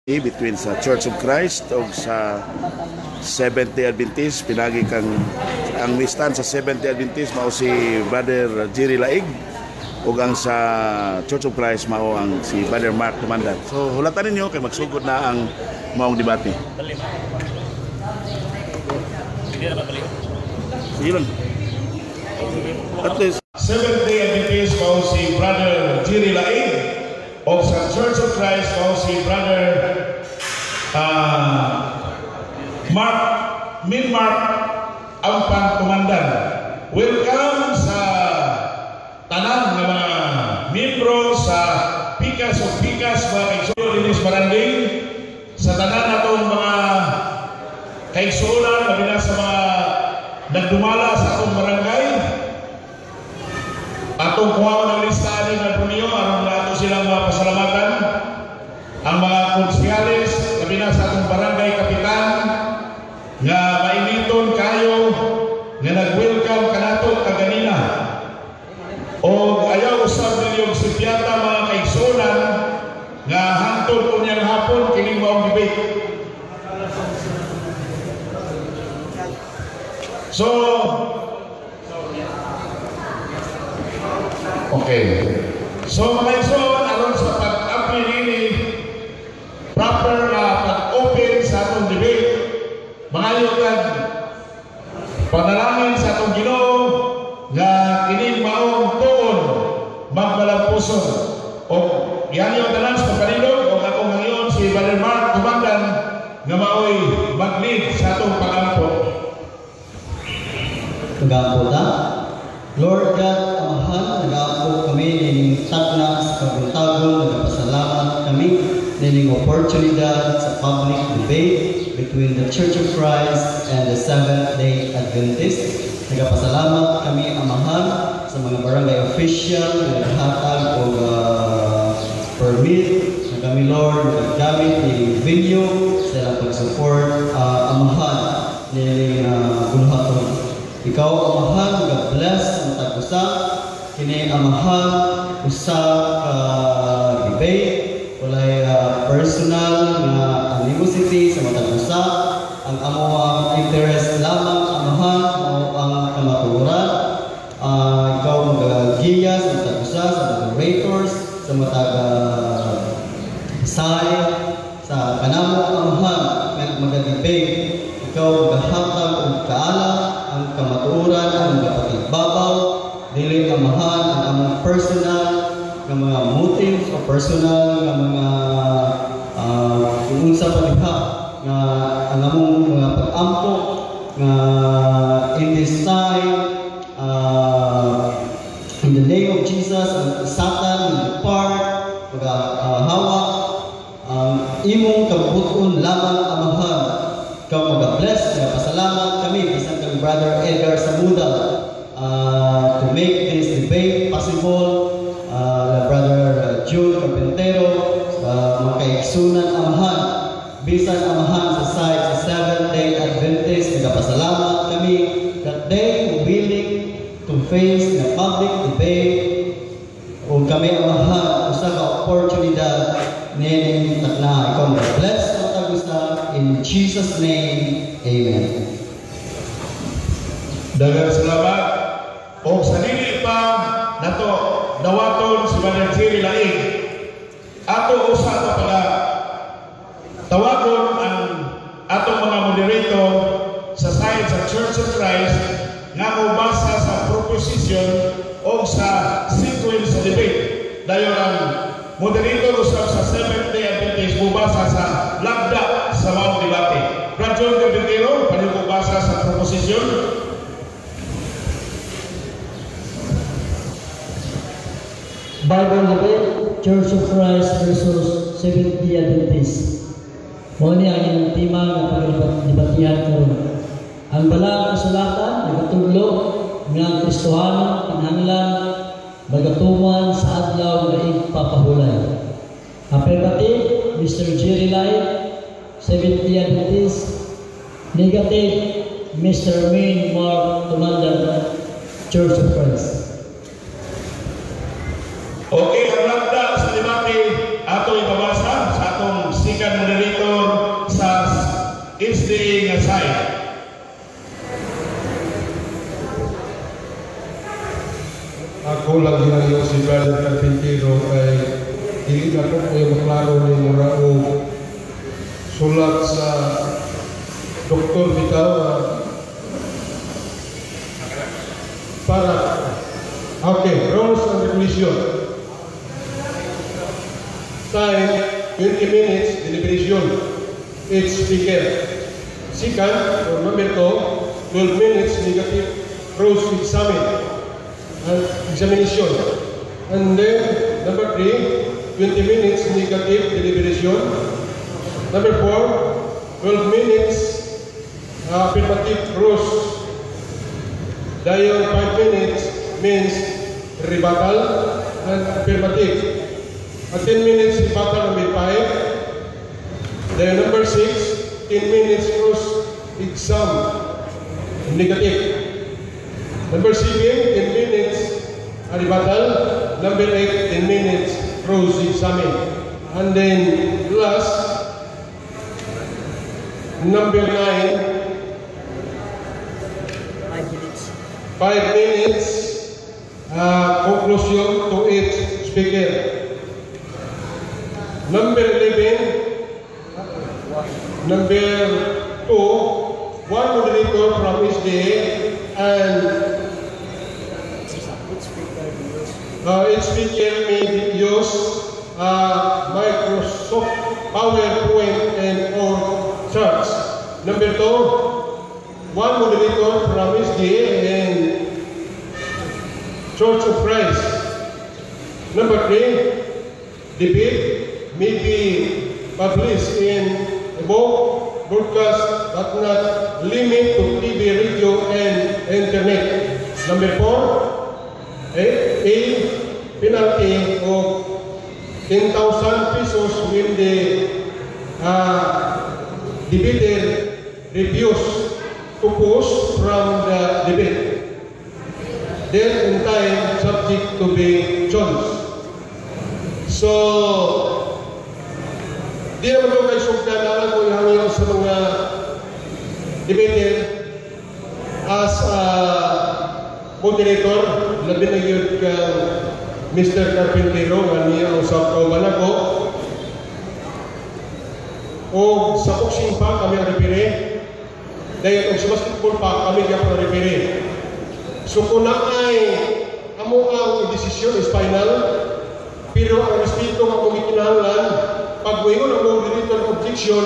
Between sa Church of Christ o sa Seventh-day Adventist, pinagi kang ang mistan sa Seventh-day Adventist mao si Brother Jerry Laig ug ang sa Church of Christ mao ang si Brother Mark Tumandan. So hulatan ninyo kay magsugod na ang maong debate. Sige lang. At least Seventh-day Adventist mao si Brother Jerry Laig o sa Church of Christ mao si Brother Mark Min Mark Ampan Tumandan. Welcome sa tanan nga mga miyembro sa Pikas o Pikas, mga kaigsuonan dinis Baranding, sa tanan natong mga kaigsuonan, labi na sa mga nagdumala sa atong barangay. Atong kuha ng lista ani nga Brunio aron nga ato silang mga pasalamatan. Ang mga konsehales, labi na sa atong barangay kapitan nga mainiton kayo nga nag-welcome kanato kaganina. O ayaw usab ninyo sibyata, mga kaigsuonan, nga hangtod unyang hapon kining maong debate. So, okay. So mga igsoon, aron sa pag-apply nini proper na pag-open sa atong debate, mangayo kag panalangin sa atong Ginoo nga kining maong tuon magmalampuson. O giangyo tanan sa pagpanindog og akong hangyon si Brother Mark Tumandan nga maoy mag-lead sa atong pag-ampo. Nag-aampo ta. Lord God, Amahan, nag-aampo kami nining tagna sa kabuntagon, nagapasalamat kami nining oportunidad sa public debate between the Church of Christ and the Seventh-day Adventist. Nagapasalamat kami, Amahan, sa mga barangay official nga naghatag og permit na kami, Lord, naggamit nining venue sa ilang pag-support, Amahan, nining buhaton. Ikaw, Amahan, mag-bless ang tag-usa. Kini, Amahan, usa ka debate, walay personal nga animosity sa matag usa. Ang among interest lamang, Amahan, mao ang kamatuoran. Ikaw magagiya sa matag usa, sa moderators, sa matag side, sa kanamo, Amahan, nga maga-debate. Ikaw magahatag og kaalam, ang kamatuoran ang magapatagbabaw, dili, Amahan, ang among personal nga mga motives o personal nga mga kung unsa pa diha nga ang among mga pag-ampo nga in this time, in the name of Jesus, ang Satan depart, magahawa ang imong kabubut-on lamang, Amahan. Ikaw mag-bless. Pasalamat kami bisan kang Brother Edgar Samuda to make this debate possible, Brother June Carpentero, sa mga kaigsunan, Amahan, bisan, Amahan, sa side sa Seventh-day Adventist, nagapasalamat kami that they willing to face the public debate o kami, Amahan, usa ka oportunidad nining takna. Ikaw mag-bless sa tag-usa. In Jesus' name, amen. Daghang salamat. O sa dili pa nato dawaton si Brother Jerry Laig, ato usa ta pala tawagon ang atong mga moderator sa side sa Church of Christ nga mobasa sa proposition o sa sequence sa debate. Dayon ang moderator usab sa Seventh-day Adventist mobasa sa lagda sa maong debate. Brad John Carpintero, pwede basa sa proposition. Bible debate, Church of Christ versus Seventh-day Adventist. Mao ni ang inyong tema nga pagdebatihan karon. Ang balang kasulatan nagatudlo nga ang Kristohano kinahanglan magatuman sa adlaw nga igpapahulay. Affirmative, Mr. Jerry Lai, Seventh-day Adventist. Negative, Mr. Min Mark Tumandan, Church of Christ. Okay, ang lagda sa debate ato ibabasa sa atong second moderator sa SDA nga side. Ako lang ginayo si Brother Carpintero kay dili na ko kayo maklaro ni mura og sulat sa Dr. Bitaw para okay, rules and regulation. Time 20 minutes deliberation each speaker. Second or number 2, 12 minutes negative cross examine and examination. And then number 3, 20 minutes negative deliberation. Number 4, 12 minutes affirmative cross. Dayon 5 minutes means rebuttal and affirmative. At 10 minutes rebuttal number 5. Then number 6, 10 minutes cross exam negative. Number 7, 10 minutes rebuttal. Number 8, 10 minutes cross examine. And then last, number 9, 5 minutes. 5 minutes conclusion to each speaker. Number 11, number 2, one moderator from SDA and each speaker may use Microsoft PowerPoint and or charts. Number 2, one moderator from SDA and Church of Christ. Number 3, debate may be published in a book, broadcast, but not limit to TV, radio, and internet. Number 4, a penalty of 10,000 pesos when the debater refuse to post from the debate. Then in time subject to be changed. So, di naman ko kay sugdan na ko ihangyo sa mga debater as a moderator, labi na yun kang Mr. Carpintero nga niya ang sa kauban ako. O sa boxing pa kami ang referee. Dahil og sa basketball pa kami gyapon ang referee. So kung naay amo ang desisyon is final, pero ang respeto nga among gikinahanglan, pag moingon ang moderator objection,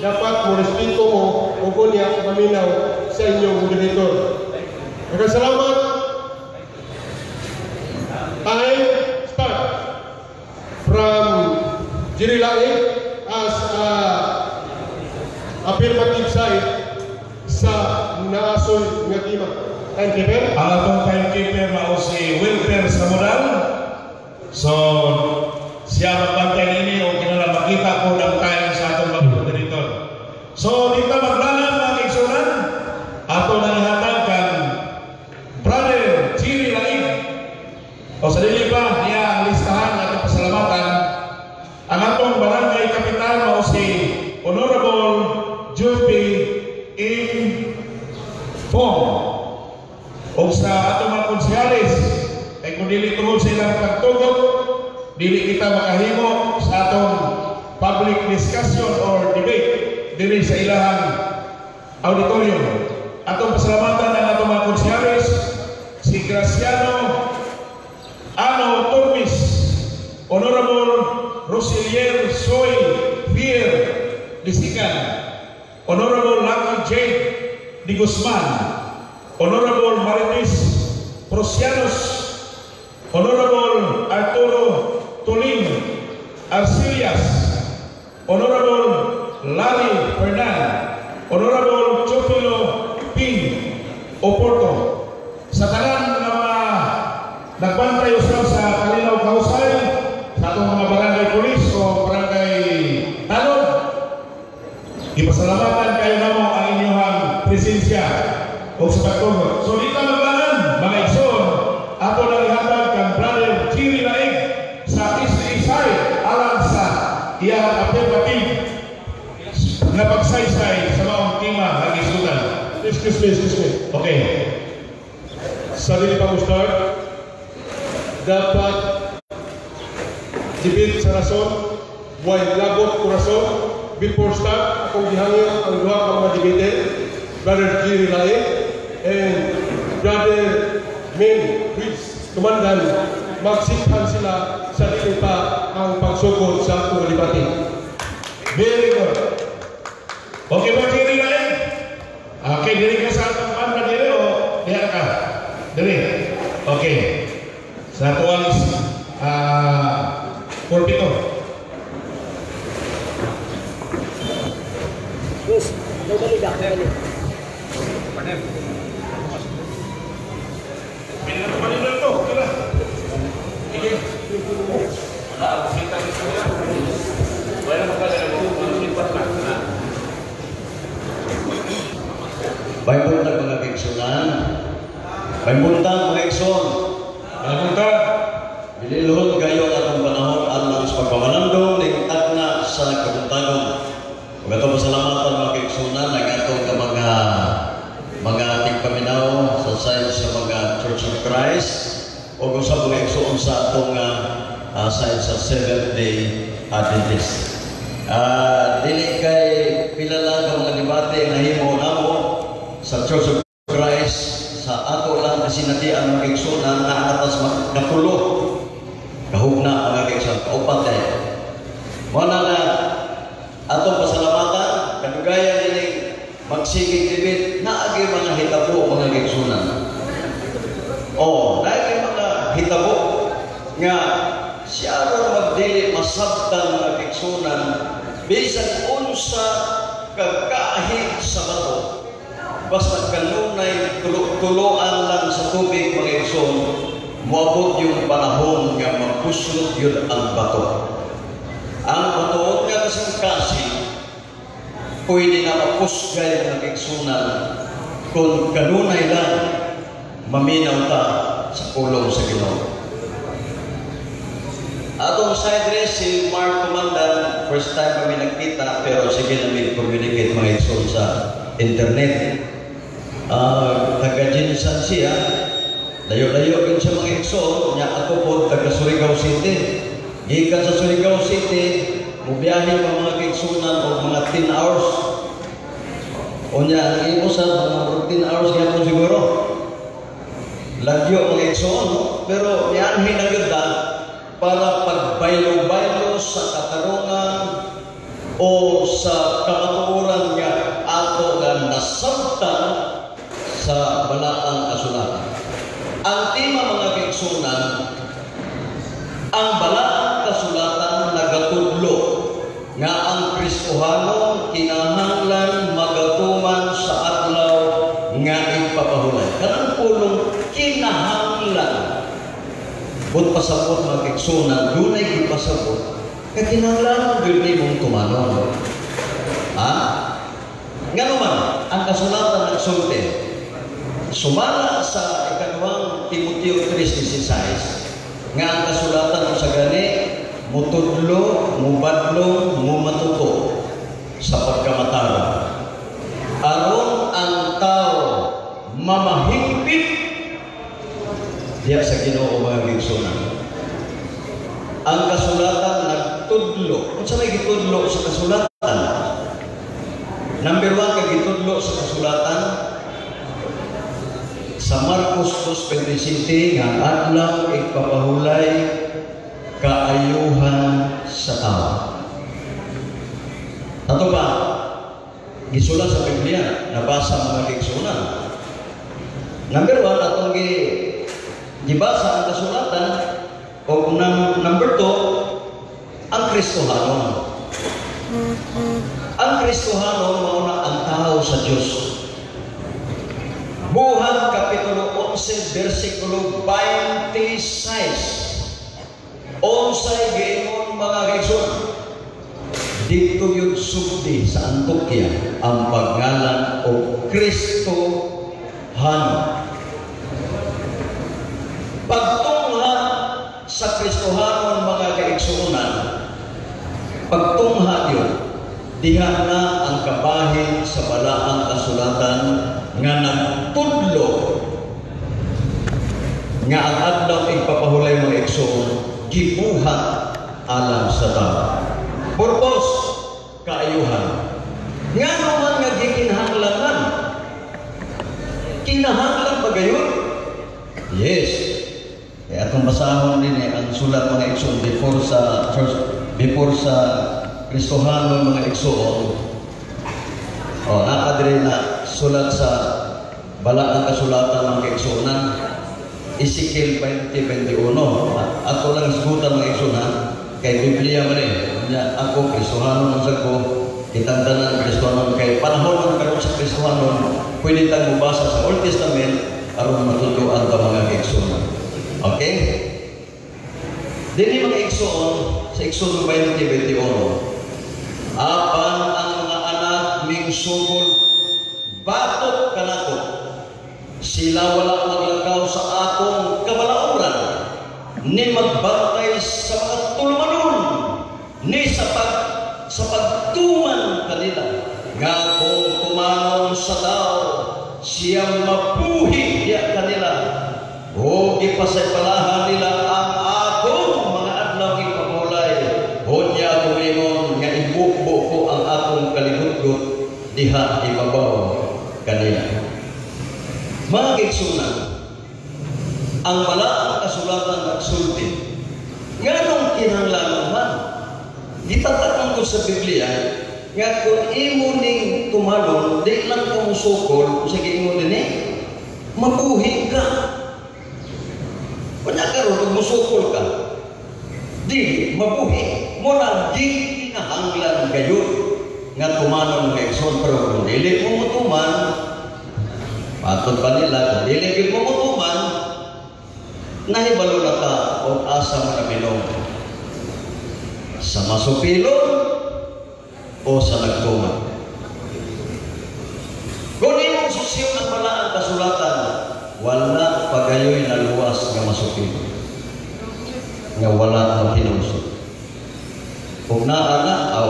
dapat mo respeto mo o niya maminaw sa inyong moderator. Maraming salamat. Time start from Jerry Laig as a affirmative side sa naasoy nga tema. Timekeeper? Ang atong timekeeper mao si Wilfer Samodal. So, siya magbantay nini o kinahanglan makita ko ng time sa atong mga moderator. So, dito maglalan mga kaigsunan, ato nang ihatag kang Brother Jerry Laig. O sa dili pa niya ang listahan atong pasalamatan. Ang atong barangay kapitan mao si Honorable Juby M. Fong. O sa atong mga konsehales, kay kung dili tungod sa ilang pagtugot, dili kita makahimo sa atong public discussion or debate diri sa ilahang auditorium. Atong pasalamatan ang atong mga konsehales, si Graciano Ano Turmis, Honorable Roselier Soy Fier Lisican, Honorable Lucky Jade Di Guzman, Honorable Marites Prosianos, Honorable Arturo Tulin Arcillas, Honorable Larry Fernan, Honorable Chofilo Ping Oporto. Sa tanan nga mga nagbantay usab sa Kalinaw Kahusay, sa atong mga barangay police o barangay tanod, ipasalamatan kayo namo ang inyong presensya o sa pagtugot. So dito maglalan, mga igsoon, ato nang ihatag kang Brother Jerry Laig sa SDA side alang sa iyang affirmative. nga pagsaysay sa maong tema nga gisgutan. Excuse me, excuse me. Okay. Sa dili pa mo start, dapat debate sa rason, way labot kurason. Before start, akong gihangyo ang duha ka mga debate, Brother Jerry Lae and Brother Min Bridge Kumandan, magsikhan sila sa dili pa ang pagsugod sa atong debate. Very good. Okay ba, Jerry Lae? Okay, diri ka sa atong man ba diri o diha ka? Diri. Okay. Sa tuwang pulpito. Yes, balik ka, balik. May buntag, mga kaigsunan. May buntag, mga igsoon. May buntag. Bililhon kayo ang atong panahon alang sa pagpamalandong ning tagna sa kabuntagon. Ug atong pasalamatan, mga kaigsunan, ang atong ka mga tigpaminaw sa side sa mga Church of Christ ug usab mga igsoon sa atong side sa Seventh Day Adventist. Dili kay pila lang ang mga debate nga nahimo namo sa Church of Christ sa ato lang kasinatian, mga kaigsunan, naa tas magkatulo kahugna, mga kaigsunan, kaupat kay. Mao na nga atong pasalamatan kadugayan nining magsigig debate, naagi mga hitabo, mga kaigsunan. Oh, naagi mga hitabo nga siya ron magdili masabtan, mga kaigsunan, bisan unsa kagkahit sa bato, basta kanunay tulo-tuloan lang sa tubig, mga igsoon, moabot yung panahon nga mapuslot yun ang bato. Ang bato nga kasing-kasing, pwede na mapusgay, mga kaigsunan, kung kanunay lang maminaw ta sa pulong sa Ginoo. Atong side race, si Mark Comandan, first time kami nagkita, pero sige namin communicate, mga igsoon, sa internet. Taga GenSan siya, layo-layo yun sa mga igsoon, niya ako po, taga Surigao City. Gikan sa Surigao City, mubiyahe pa, mga kaigsunan, og mga 10 hours. Unya, ang imo sa mga 10 hours gyapon siguro. Lagyo, mga igsoon, no? Pero nianhi na gyud ta para pagbaylo-baylo sa katarungan o sa kamatuoran nga ato nga nasabtan sa balaang kasulatan. Ang tema, mga kaigsunan, ang balaang kasulatan nagatudlo nga ang Kristohanon kinahanglan magatuman sa adlaw nga ipapahulay. Kanang pulong "kinahanglan", but pasabot, mga kaigsunan, dunay gipasabot kay kinahanglan gyud nimong tumanon. Ha? Ngano man ang kasulatan nagsulti sumala sa ikaduhang Timoteo 3:16 nga ang kasulatan sa gani mutudlo, mubadlong, mumatuto sa pagkamatarong, aron ang tao mamahigpit diya sa Ginoo, mga kaigsunan? Ang kasulatan nagtudlo. Unsa may gitudlo sa kasulatan? Number 1 kay gitudlo sa kasulatan sa Marcos 2:27 nga adlaw igpapahulay kaayuhan sa tao. Ato pa, gisulat sa Biblia, nabasa, mga kaigsunan. Number 1, atong gibasa ang kasulatan, o number 2, ang Kristohanon. Ang Kristohanon, mao na ang tao sa Diyos. Buhat Kapitulo 11, versikulo 26. Unsay giingon, mga kaigsoon? Dito yung sugdi sa Antioquia ang pagngalan o Kristohanon. Pagtungha sa Kristohanon, mga kaigsuonan, pagtungha yun, Diha na ang kabahin sa balaang kasulatan nga nagtudlo nga ang adlaw igpapahulay, mga igsoon, gibuhat alang sa tao. Purpose, kaayuhan. Ngano man nga gikinahanglan man? Kinahanglan ba gayon? Yes. Kaya atong basahon din eh, ang sulat, mga igsoon, before sa church, before sa Kristohanon, mga igsoon. Oh, naa diri na sulat sa balaang kasulatan, mga igsuonan. Ezekiel 20:21. Ato lang isgutan, mga igsoon, kay Biblia man eh. Nya ako Kristohanon man sad ko, kitang tanan Kristohanon, kay panahon man karon sa Kristohanon, pwede tang mobasa sa Old Testament aron matudloan ta, mga igsoon. Okay? Dili, mga igsoon, sa Exodo 20:21. Apan ang mga anak ning sugol batok kanako. Sila wala maglakaw sa akong kabalauran, ni magbantay sa mga tulumanon, ni sa pagtuman kanila. Nga kung tumanon sa tao, siya mabuhi diya kanila. O gipasaypalahan nila ang akong mga adlaw ipamulay. Unya ako ingon nga ibubo ko ang akong kaligutgot diha ibabaw kanila. Mga kaigsunan, ang balaang kasulatan nagsulti. Nganong kinahanglan man? Gitatakon ko sa Biblia nga kung imo ning tumalon, di lang ka musukol, sa giingon dinhi, mabuhi ka. Kunya karon kung musukol ka, di mabuhi. Mo na gikinahanglan gayud nga tumanon, mga igsoon, pero kung dili mo motuman, patod pa nila, kung dili gyud mo motuman, nahibalo na ka og asa mo nabilong. Sa masupilon o sa nagtuman. Kung imong susyon ang balaang kasulatan, wala pagayoy na luwas nga masupilon nga wala maghinulsol. Kung naa na, aw.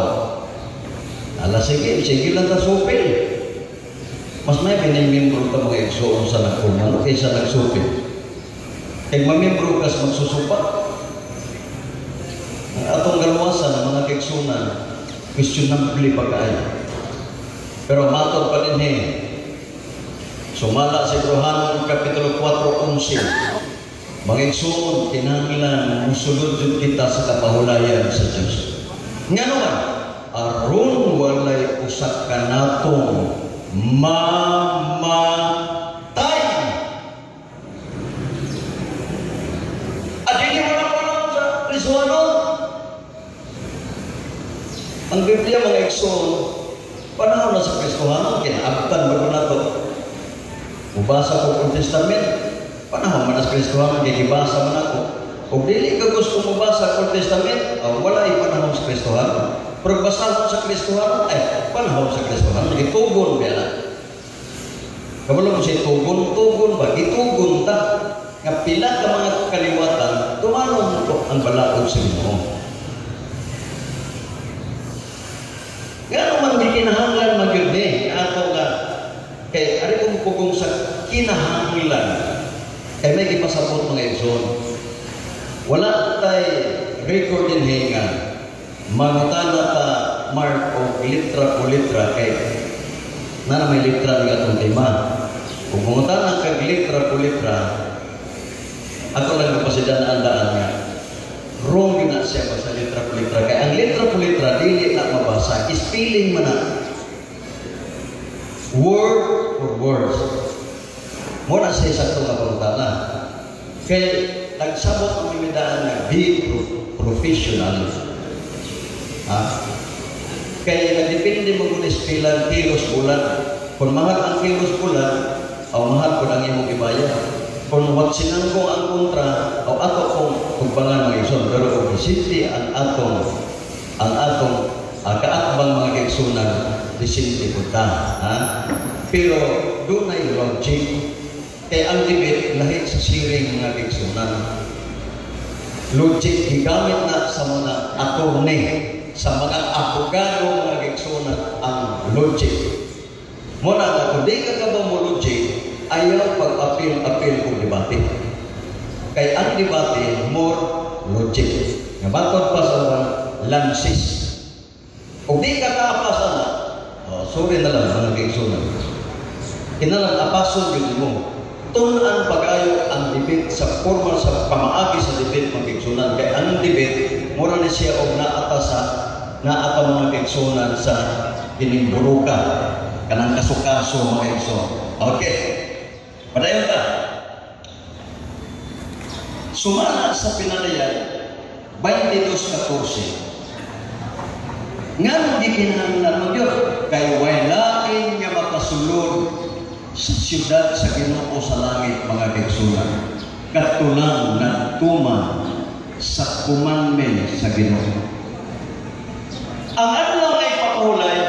Ala sige, sige lang ta supil. Mas may pinimembro ta, mga igsoon, sa nagtuman kaysa nagsupil. Kay mamembro ka sa magsusupa. Ang atong galuwasan, mga kaigsunan, questionable pa kaayo. Pero matod pa din eh, sumala sa Ebrohanon Kapitulo 4:11. Mga igsoon, kinahanglan musulod jud kita sa kapahulayan sa Dios. Ngano man, aron walay usa kanatong mamatay. Adili mo na pa sa Kristohanon. Ang Biblia, mga igsoon, panahon na sa Kristohanon, kinaabtan ba ko na to? Mubasa ko Old Testament, panahon man sa Kristohanon, gigibasa man ako. Kung dili ka gusto mubasa Old Testament, oh, wala ay panahon sa Kristohanon. Pero basahon sa Kristohanon, ay panahon sa Kristohanon, gitugon biya na. Kabalo mo siya tugon, tugon ba? Gitugon ta. Nga pila ka mga kaliwatan, tumanon ko ang balaod sa Ginoo. Nga naman di kinahanglan magyud ni ato nga kay ari kong pugong sa kinahanglan kay may gipasabot, mga igsoon. Wala tay record din nga mangutana ta Mark og litra po litra, kay na may litra nga atong tema. Kung mangutana kag litra po litra, ako lang kapasidan ang daan nga wrong na siya ba sa litra po litra, kay ang litra po litra dili na mabasa, spelling man na, word for words mo na siya sakto nga pangutana, kay nagsabot ang mimidaan nga be professional, ha? Kay nagdepende mo kung ispilan kilos bulan. Kung mahal ang kilos bulan o mahal kung ang imong ibayad, kung watsinangko ang kontra o ato kung tugbangan, mga igsoon. Pero kung disente ang atong kaatbang, mga kaigsunan, disente po ta, ha? Pero dunay logic, kay ang debate lahi sa siring, mga kaigsunan. Logic gigamit na sa mga attorney. sa mga abogado, mga kaigsuonan, ang logic. Muna na kung di ka ba mo logic, ayaw pag-apil-apil kung debate. Kay ang debate, more logic. Nga bantod pa sa lansis. Kung di ka kapas ana, oh, sorry na lang, mga kaigsuonan. Kinalang apason yun mo. Tun-an pagayo ang debate sa formal sa pamaagi sa debate, mga kaigsuonan. Kay ang debate, mura ni siya og naata sa naata, mga kaigsuonan, sa kining buruka kanang kaso-kaso, mga kaigsoon. Okay. Padayon ta. Sumala sa Pinalayag 22:14. Nganong gikinahanglan mo gyud? Kay way lain nga makasulod sa siyudad sa Ginoo sa langit, mga kaigsuonan, katulang nagtuman sa commandment sa Ginoo. Ang adlaw ay pakulay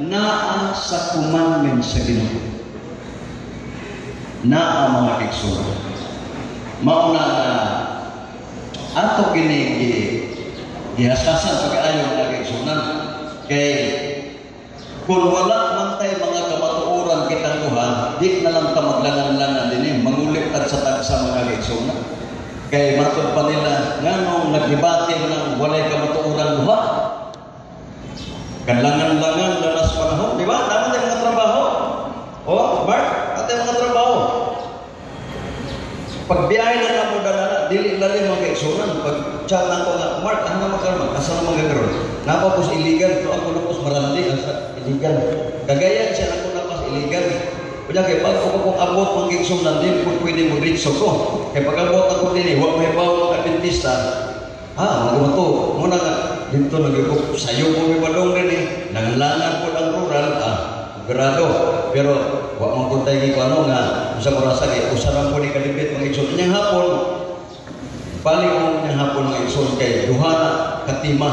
naa sa commandment sa Ginoo. Naa, mga kaigsuonan. Mao na nga ato kini gihaskasan pag-ayo, mga kaigsuonan, kay kung wala man tay mga kamatuoran kitang duha, di na lang ta maglangan-langan dinhi, mangulit tag sa tagsa, mga kaigsuonan. Kay matod pa nila, nganong nagdebate ng walay kamatuoran duha? Kanlangan-langan na nas panahon, di ba? Tama tayo mga trabaho. Oh, Mark, ate mga trabaho. Pag biyahe na lang mo dala, dili lalim, mga kaigsuonan. Pag chat na ko nga, "Mark, ano naman karon? Asa naman ka karon?" Napa pos Iligan, to ako na pos Marandi, asa Iligan. Cagayan siya, ako na pas Iligan. Kunya kay pag ako kung abot, mga kaigsuonan, din po pwede mo ritso ko. Kay pag abot ako dinhi, wa may bawo mga Adventista. Ah, mga to, muna nga dito nagiko sayo mo may badong din eh. Nanglangan po ang rural, ah, grado. Pero wa man pud tay ko ano nga sa orasa kay usa ra po ni kalipit, mga igsoon. Nya hapon balik mo nya hapon, mga igsoon, kay duha na katima.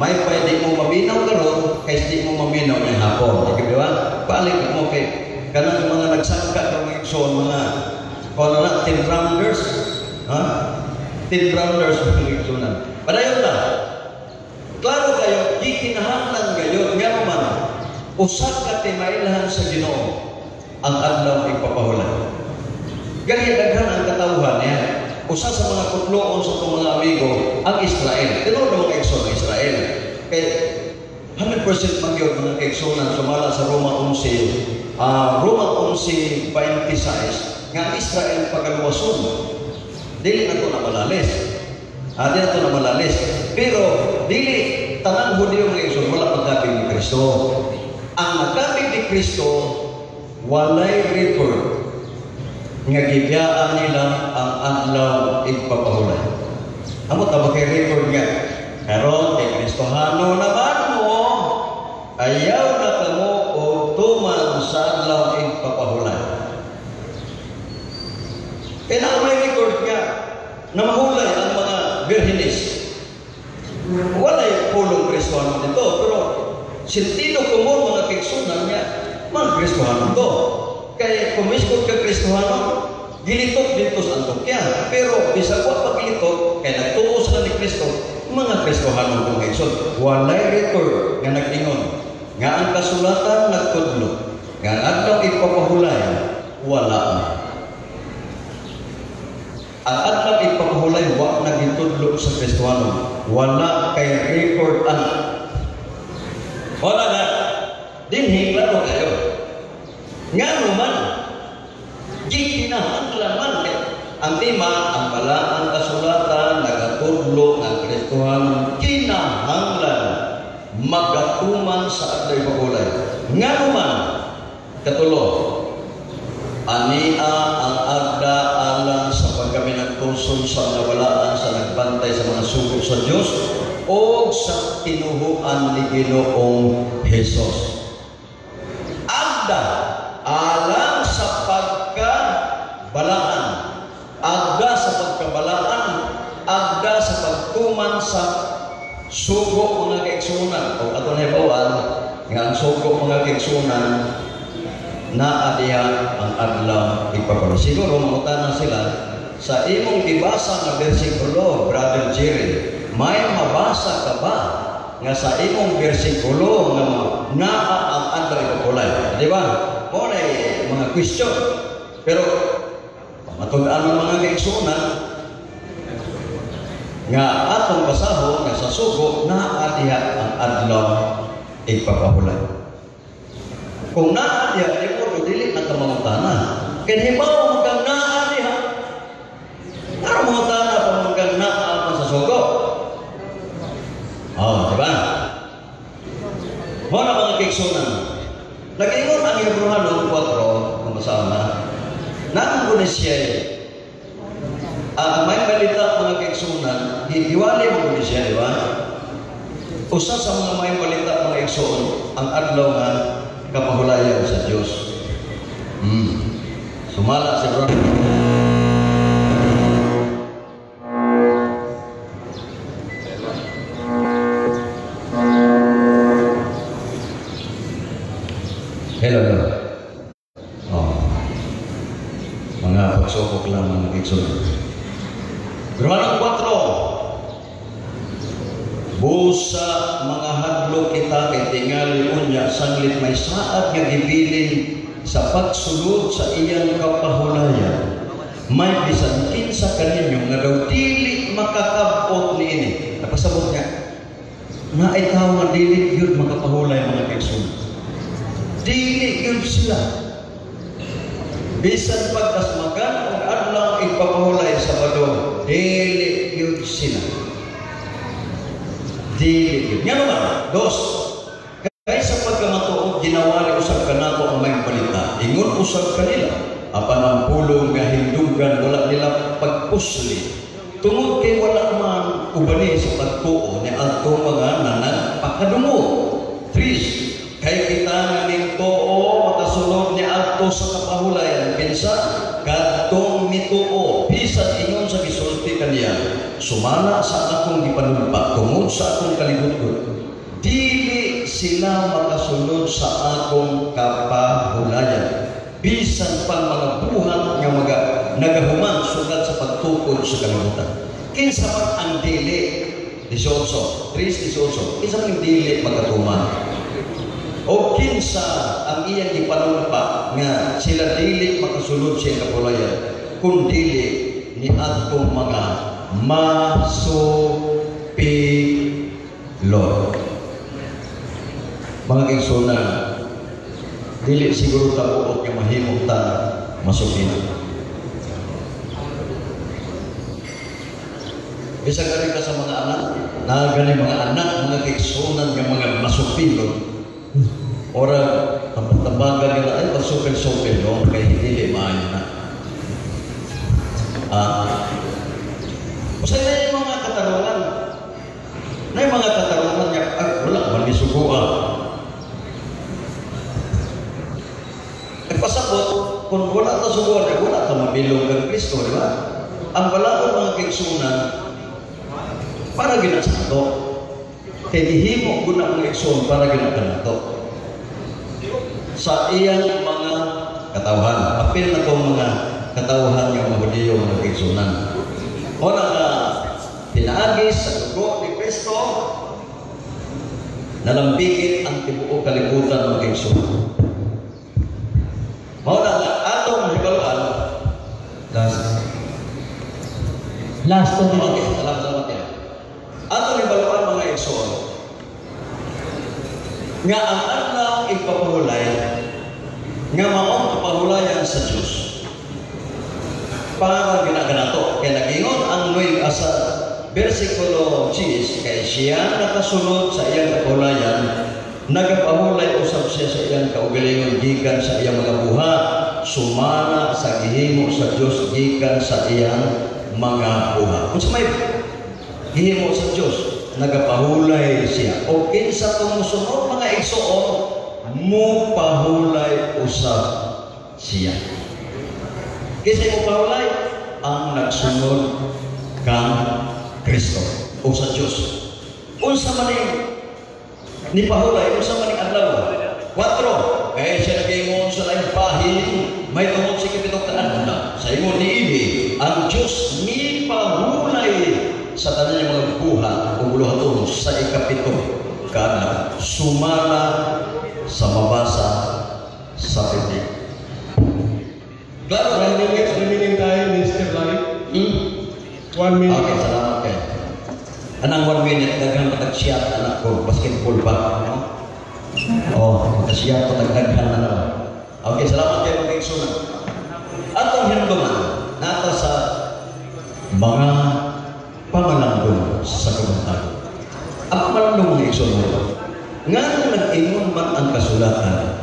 May pwede mo maminaw karon kay di mo maminaw nya hapon. Di ba? Balik mo kay kanang mga nagsangka karon, mga igsoon, mga kuno na 10 rounders. Ha? 10 rounders, mga igsoon. Padayon ta. Klaro kayo, gikinahanglan gayon nga man usa ka timailhan sa Ginoo ang adlaw igpapahulay. Gani daghan ang katawhan niya. Usa sa mga kutloon sa itong mga amigo ang Israel. Tinuod mga kaigsoon ang Israel. Kay 100% man gyud, mga kaigsuonan, sumala sa Roma 11, Roma 11:26 nga ang Israel pagaluwason. Dili na to na malalis. Ah, di na to na malalis. Pero dili tanang Hudyo, mga igsoon, wala pagkabig ni Kristo. Ang nagkabig ni Kristo, walay record nga gibiyaan nila ang adlaw igpapahulay. Amo ta ba kay record nga karon kay Kristohano naman mo, ayaw na kamo og tuman sa adlaw igpapahulay? Kaya na may record nga na mahulay ang mga birhinis. Walay pulong Kristohano dito, pero sentido komon, mga kaigsuonan, nga mga Kristohano to. Kay kung mismo ka Kristohano, gilitok dito sa Antioquia. Pero bisag wa pa gilitok, kay nagtuo sila ni Kristo, mga Kristohano kung kaigsoon. Walay record nga nag-ingon nga ang kasulatan nagtudlo nga ang adlaw ipapahulay wala na. Ang adlaw ipapahulay wa na gitudlo sa Kristohano. Wala kay record ang wala na. Dinhi klaro kayo. Nga man, gikinahanglan man kay ang tema ang balaang kasulatan nagatudlo ang Kristohano kinahanglan magatuman sa adlaw ipapahulay. Nga man, katulo, ania ang agda alang sa pagkaminagtuson sa mga balaan, sa nagbantay sa mga sugo sa Dios o sa tinuhuan ni Ginoong Hesus. Agda alang sa pagkabalaan. Agda sa pagkabalaan, agda sa pagtuman sa sugo, mga kaigsuonan. O ato nahibawan nga ang sugo, mga kaigsuonan, naa diha ang adlaw ipapalo. Siguro mangutana sila sa imong gibasa nga bersikulo, Brother Jerry, may mabasa ka ba nga sa imong bersikulo nga naa ang adlaw ipapulay. Di ba? Mao na mga question. Pero pamatud-an ng mga kaigsuonan nga atong basahon nga sa sugo naa diha ang adlaw igpapahulay. Kung naa diha, di mo dili na ka mangutana. Kay hibaw mo kang naa diha. Ano mangutana pa mo kang naa pa sa sugo? Oh, di ba? Mao na mga kaigsuonan. Nag-ingon ang Hebreohanon 4, kung masama, naang ko ni siya, ang may balita mga kaigsuonan, hiwali mo ko ni siya, di ba? Usa sa mga may balita mga igsoon, ang adlaw nga kapahulayan sa Dios. Sumala si Brother. Hello, hello. Oh. Mga pagsubok lang mga kaigsuonan. Romanos 4. Busa mga hadlok kita kay tingali unya sanglit may saad nga gibilin sa pagsulod sa iyang kapahulayan. May bisan kinsa kaninyo nga daw dili makakabot niini. Napasabot niya. Naay tawo nga dili gyud makapahulay mga kaigsuonan. Dili gyud sila. Bisan pagkasmagan og adlaw igpapahulay sa Sabado, dili gyud sila. Dili gyud. Ngano man? Dos. Kaysa pagkamatuod ginawali usab kanato ang may balita. Ingon usab kanila apan ang pulong nga hindugan wala nila pagpusli. Tungod kay wala man ubani sa pagtuo ni adtong mga nanagpakadungog. Three. Kay kita nga ningtuo makasulod ni adto sa kapahulayan kinsa kadtong mituo bisan ingon sa gisulti kaniya sumala sa akong gipanumpa tungod sa akong kalibutgon dili sila makasulod sa akong kapahulayan bisan pang mga buhat nga mga nagahuman sugad sa pagtukod sa kalibutan. Kinsa man ang dili? 18 3:18. Kinsa man ang dili magkatuman? O kinsa ang iyang gipanumpa nga sila dili makasulod sa iyang kapulayan kun dili ni adtong mga masupilon. Mga kaigsuonan, dili siguro ta buot nga mahimo ta masupilon. Bisan gani ka sa mga anak, naa gani mga anak mga kaigsuonan nga mga masupilon. Ora tambagan nila ay pagsupil-supil no kay dili maayo na. Usa na yung mga katarungan. Na yung mga katarungan nga wala man misuguan. Nagpasabot kung wala ta suguan, wala ta mabilong kang Kristo, di ba? Ang balaod mga kaigsuonan para gina sa ato. Kay gihimo guna ang igsoon para gina kanato. Sa iyang mga katawhan. Apil na itong mga katawhan ng mga Hudiyo, mga kaigsuonan. Una nga, pinaagi sa dugo ni Kristo, nalambigit ang tibuok kalibutan mga kaigsuonan. Mauna nga, atong hibaluan. Last 2 minutes. Okay, salamat yan. Atong hibaluan mga igsoon, nga ang adlaw igpapahulay, nga maong kapahulayan sa Diyos. Para ginaganato, kaya nagingon ang Nueva sa versikulo 6, kay siya nakasunod sa iyang kapahulayan, nagapahulay usab siya sa iyang kaugalingon gikan sa iyang mga buhat, sumala sa gihimo sa Dios gikan sa iyang mga buhat. Unsa may gihimo sa Dios, nagapahulay siya. O kinsa tumusunod mga igsoon, mupahulay usab siya. Kinsa mupahulay? Ang nagsunod kang Kristo o sa Dios. Unsa man ni pahulay, unsa man ning adlaw? 4. Kaya siya nagaingon sa laing bahin, may tungod sa ikapitong kaadlaw. Sa ingon niini, ang Dios mipahulay sa tanan niyang mga buhat o buluhaton sa ikapito kaadlaw sumala sa mabasa sa Biblia. Klaro. 1 minute remaining time, Mr. Lai. 1 minute. Okay, salamat kayo. Anang 1 minute, daghan patag-siyat anak ko, basketball ba? No? Oh, patag-siyat, patagdaghan na naman. Okay, salamat kayo, mga igsoon. Atong hinumduman, nata sa mga pamalandong sa kabuntagon. Ang pamalandong, mga igsoon, nga nag-ingon man ang kasulatan,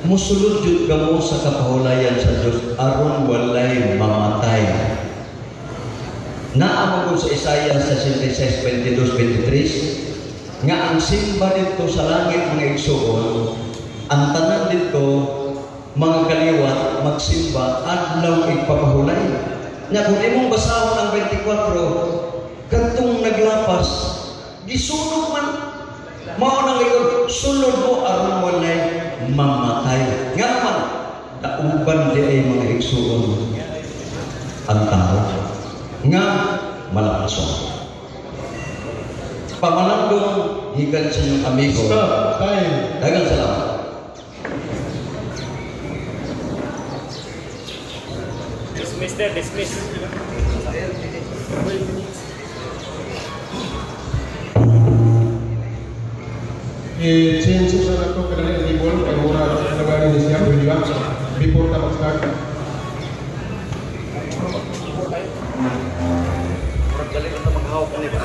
musulod jud kamo sa kapahulayan sa Dios aron walay mamatay. Naa man sa Isaiah 66, 22, 23 nga ang simba dito sa langit, mga igsoon, ang tanan dito mga kaliwat magsimba adlaw igpapahulay. Nya kung imong basahon ang 24, kadtong naglapas gisunog man. Mao nang ingon, sulod mo aron walay mamatay. Nga naman dauban di ay, mga igsoon, ang tao nga malakason. Pamalandong gikan sa inyong amigo. Stop. Time. Daghang salamat. Dismiss there, dismiss. I-change sa nato kadali ang table kay mura nagani ni siya pwede ba? Before ta mag-start. Murag dali ka maghawak ani ba?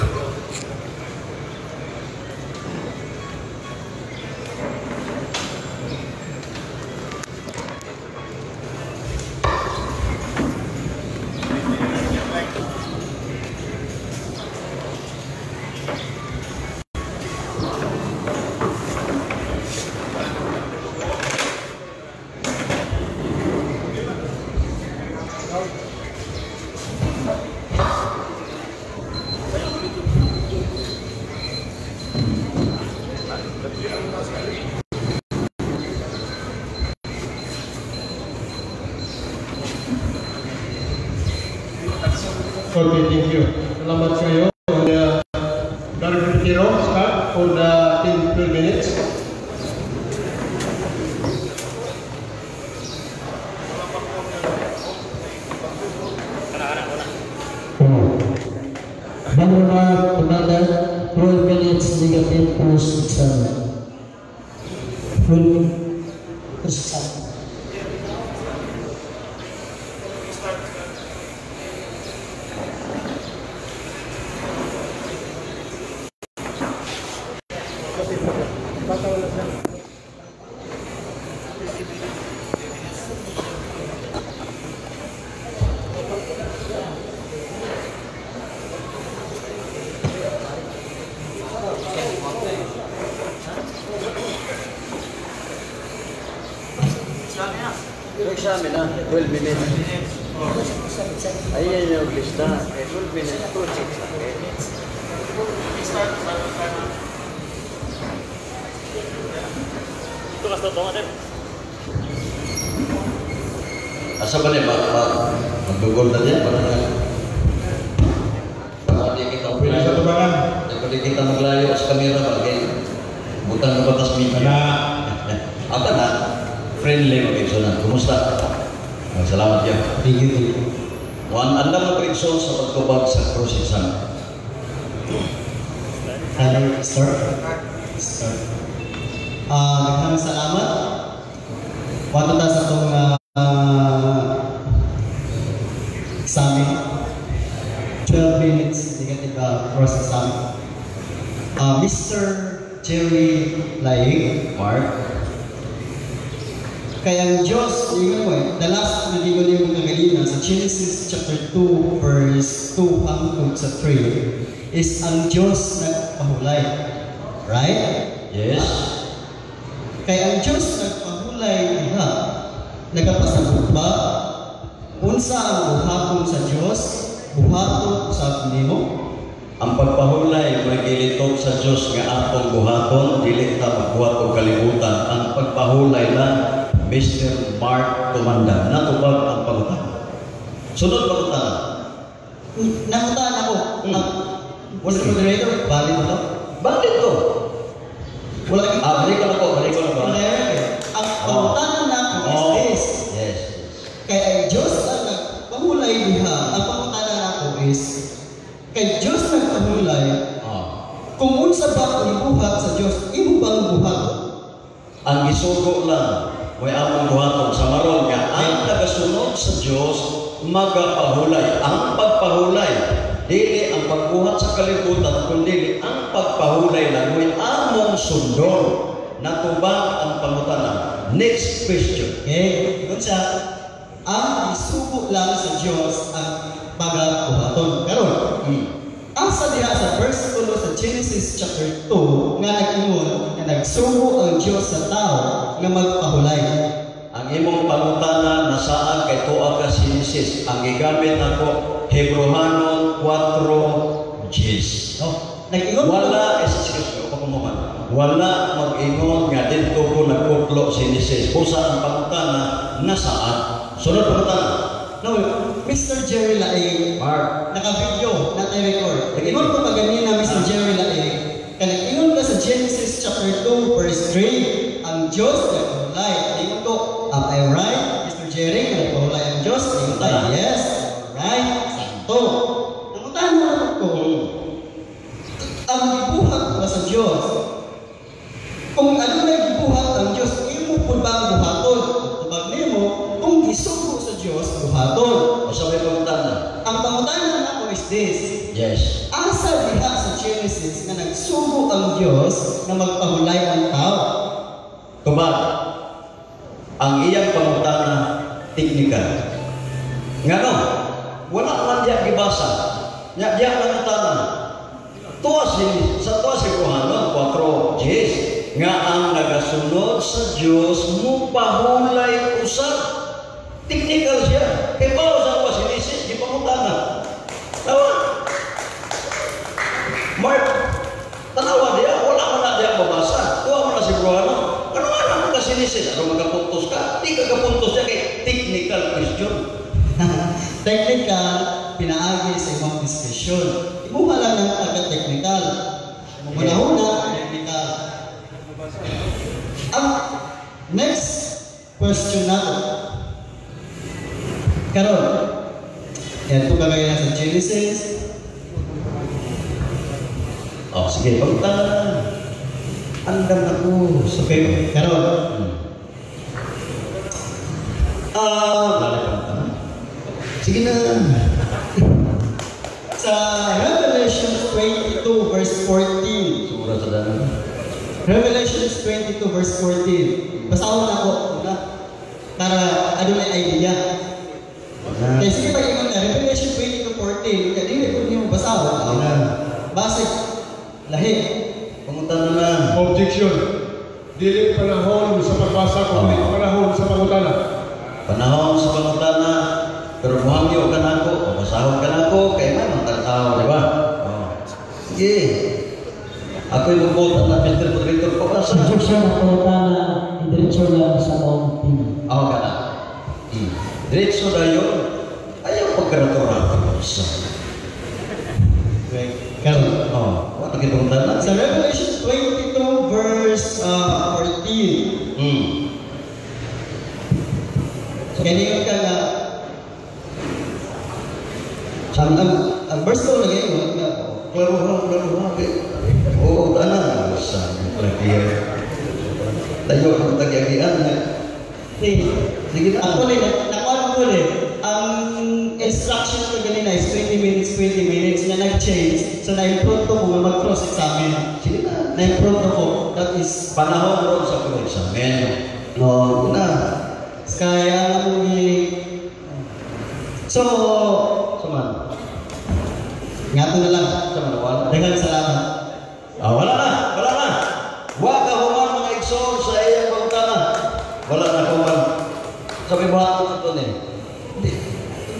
Okay, thank you. Salamat kayo. And, Brother Pitiro, start for the 10, 12 minutes. Brother Mark Tumandad, 12 minutes negative cross exam. Full cross exam. Examen na, 12 minutes. Ayan yung lista. Eh, 12 minutes, cross examen. Ito kas to sir. Asa ba ni magdugol na diyan para di kita Pwede sa tubangan. Di kita maglayo sa kamera ba kay butang na batas media. Kana. Apa na? Friendly mag na. Kumusta? Ah, salamat yan. Thank you, thank you. Juan, andam na prikso sa pagtubag sa cross exam. Hello, sir. Sir. Daghang salamat. Wato ta sa atong examen. 12 minutes negative cross exam. Mr. Jerry Laing, Mark, kaya ang Diyos, ingon mo eh, the last na gingon nimo kaganina sa Genesis chapter 2 verse 2 hangtod sa 3 is ang Diyos nagpahulay. Right? Yes. Kaya ang Diyos nagpahulay diha, nagapasabot ba? Unsa ang buhaton sa Diyos? Buhaton usab nimo? Ang pagpahulay magilitok sa Dios nga atong buhaton, dili ta magbuhat og kalibutan. Ang pagpahulay lang, Mr. Mark Tumanda. Natubag ang pangutana. Sunod pangutana. Nangutan ako. Hmm. Mr. Moderator, valid to? Bakit to? Ang gisugo lang may among buhaton sa maron nga ang nagasunod sa Dios magapahulay. Ang pagpahulay dili ang pagbuhat sa kalibutan, kundi ang pagpahulay lang mo'y among sundon. Natubag ang pangutana. Next question. Okay, ingon siya, ang isugo lang sa Dios ang pagabuhaton. Karon, asa diha sa verse 1 sa Genesis chapter 2 nga nag-ingon nga nagsugo ang Dios sa tao nga magpahulay? Ang imong pangutana nasaan kay tuwa ka Genesis. Ang gigamit ako Hebrohanon 4:10. No? Nag-ingon Wala, excuse me, pa. Wala mag-ingon nga didto ko nagkutlo si Genesis. Busa ang pangutana nasaan. Sunod pangutana. No, Mr. Jerry Laing, Mark. Naka-video, naka-record. Sige. Ingon ko kaganina, Mr. Jerry Laing, kanang ingon ka sa Genesis chapter 2 verse 3, ang Diyos nagpahulay. Ingon ko, "Am I right, Mr. Jerry, nga nagpahulay ang Diyos?" Ingon ka, "Yes, right, sakto." Nangutana ko, ang gibuhat ba sa Diyos? Kung ano na gibuhat ang Diyos, imo pud ba ang buhaton? Tubag nimo, kung gisugo sa Diyos, buhaton. O sa may pangutana. Ang pangutana nako is this. Yes. Asa diha sa Genesis nga nagsugo ang Diyos na magpahulay ang tao? Tubag. Ang iyang pangutana technical. Ngano? Wala man diya gibasa. Nya diya nangutana. Tuwa si sa tuwa si Rohanon 4:10 nga ang nagasunod sa Dios mupahulay usab. Technical siya. Kay bao sa pa si Genesis gipangutana. Tawa. Mark, tanawa diya, wala man na diya mabasa. Tuwa man na si Rohanon. Ano nga naman ka Genesis? Ano magapuntos ka? Di ka kapuntos siya kay technical question. Technical, pinaagi sa imong discretion. Imuha lang ng pagka-technical. Una-una, technical. Ang next question nato. Karon, yan po kagaya sa Genesis. Oh, sige, pangutana. Andam ako. Okay, karon. Ah, wala na pangutana. Sige na. Sa Revelation 22 verse 14. Sura sa danan. Revelation 22 verse 14. Basahon na ako una para adunay idea. Na. Kaya sige, pag ingon ka, Revelation 22:14, kaya dili ko niyo basahon. Sige na. Basig lahi. Pangutana na. Objection. Dili panahon sa pagbasa kung dili panahon sa pangutana. Panahon sa pangutana, pero muhangyo ka nako, o basahon ka nako, kay may mga tao, di ba? Oh. Sige. Ako'y magbutan na Mr. Moderator, pabasa. Objection ang pangutana, idiretso lang sa maong team. Ako ka na. Diretso na yun. Ayaw pagkarato-rato. Sa. Okay. Karon. Oh, wala kitong tanan. Sa Revelation 22 verse 14. Kaya ningon ka nga ang verse 2 lagi ingon nga Klaro ha, klaro ha. Oo, tanan. Sa lagi. Tayo ang tagyagian. Sige. Sige na. Actually, nakuha ko eh. Ang instruction ko ganina is 20 minutes, 20 minutes na nag-change. So, na-improve ko nga mag-cross-examine. Sige na. Na-improve ko. That is, Panahon ron sa cross-examine. No, Na. Kaya ang among so, Saman. Nga to na lang. Saman, wala. Daghang salamat. Ah, wala na, wala na. Wa ka human, mga igsoon, sa iyang pangutana. Wala na human. Sabi mo ito ni. Di,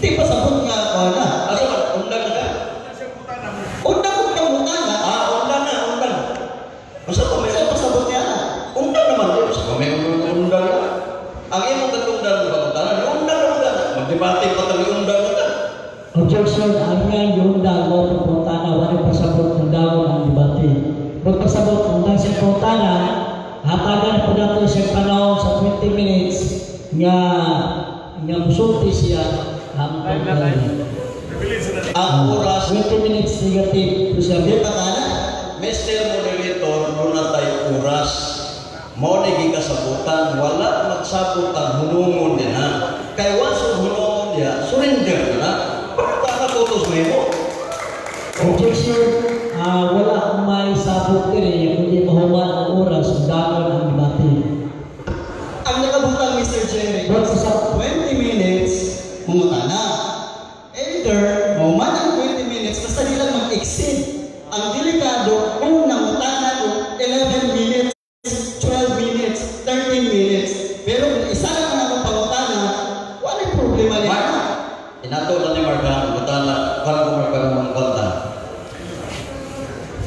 di pa sabot nga ako na. Asa man, undang na ka? Undang kong pangutana. Ah, undang na, undang. Basta pa may Sa pasabot niya na. Undang naman di. Basta pa may undang na. Ang imong katungdan ng pangutana, ni undang na undang. Magdebate pa tayo undang na ka. Objection, ang iyang yundang mo ang pangutana, wala pasabot ng dawon ang debate. Magpasabot undang sa pangutana, hatagan po nato siyang panahon sa 20 minutes nga nga musulti siya ang pangutana. Ang oras, 20 minutes negative to siya. Di pa ka na. Mr. Moderator, doon na tayo oras. Mao ni gikasabutan, wala magsabot ang hunungon din ha. Kay once ang hunungon niya, surrender na. Pagkata putos mo. Objection, wala may sabot diri kundi mahuman ang oras dangon ang debate. Ang nakabutang Mr. Jerry, But sa 20 minutes, mangutana. Either, mahuman ang 20 minutes, basta di lang mag-exceed. Ang delikado, kung nangutana ko 11 minutes, 12 minutes, 13 minutes. Pero kung isa lang ang akong pangutana, wala problema niya. Mark, inato na ni Mark ha, mangutana, parang ko Mark, parang mangkonta.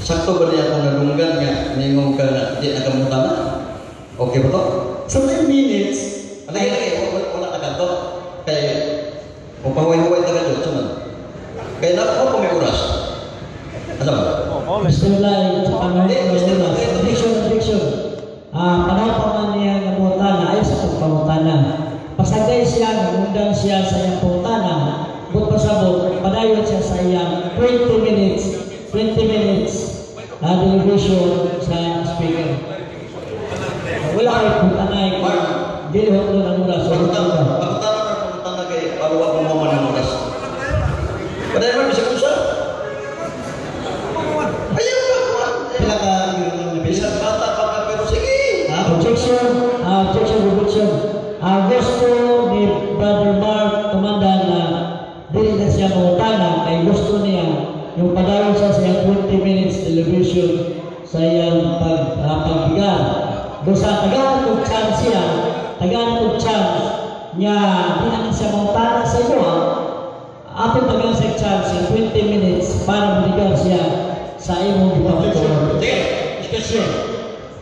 Sakto ba niya akong nadunggan nga, ningong ka na, di nakamutana? Okay ba to? Sa 10 minutes, Lagi, lagi, wala na kanto. Kay, kung pahuway-huway ta ka dyan, suman. Kaya na ako may oras. Ano ba? Mr. Lai, sa panahon ng oras. Objection, objection. Panahon pa man niya nga mangutana, ay sa pagpangutana. Pasagay siya, nangundang siya sa iyang pangutana, but pasabot, padayon siya sa iyang 20 minutes, 20 minutes deliberation sa speaker. Wala kay putanay, dili ho ang oras. Pangutana, pangutana kay paluwag mo man ang oras. Padayon man, bisa kung sa. Ayaw ka, kuwan. pila ka yung Bisan bata pa ka, pero sige. Objection, objection, objection. Gusto ni Brother Mark tumanda na dili na siya mangutana kay gusto niya yung padayon siya sa iyang 20 minutes deliberation sa iyang pagbigar. Doon sa tagaan kong chance siya, tagaan kong chance niya, di na siya mangutana sa iyo. Ato tagaan siya chance yung 20 minutes para maligar siya sa imong gipangutana. Sige. Objection.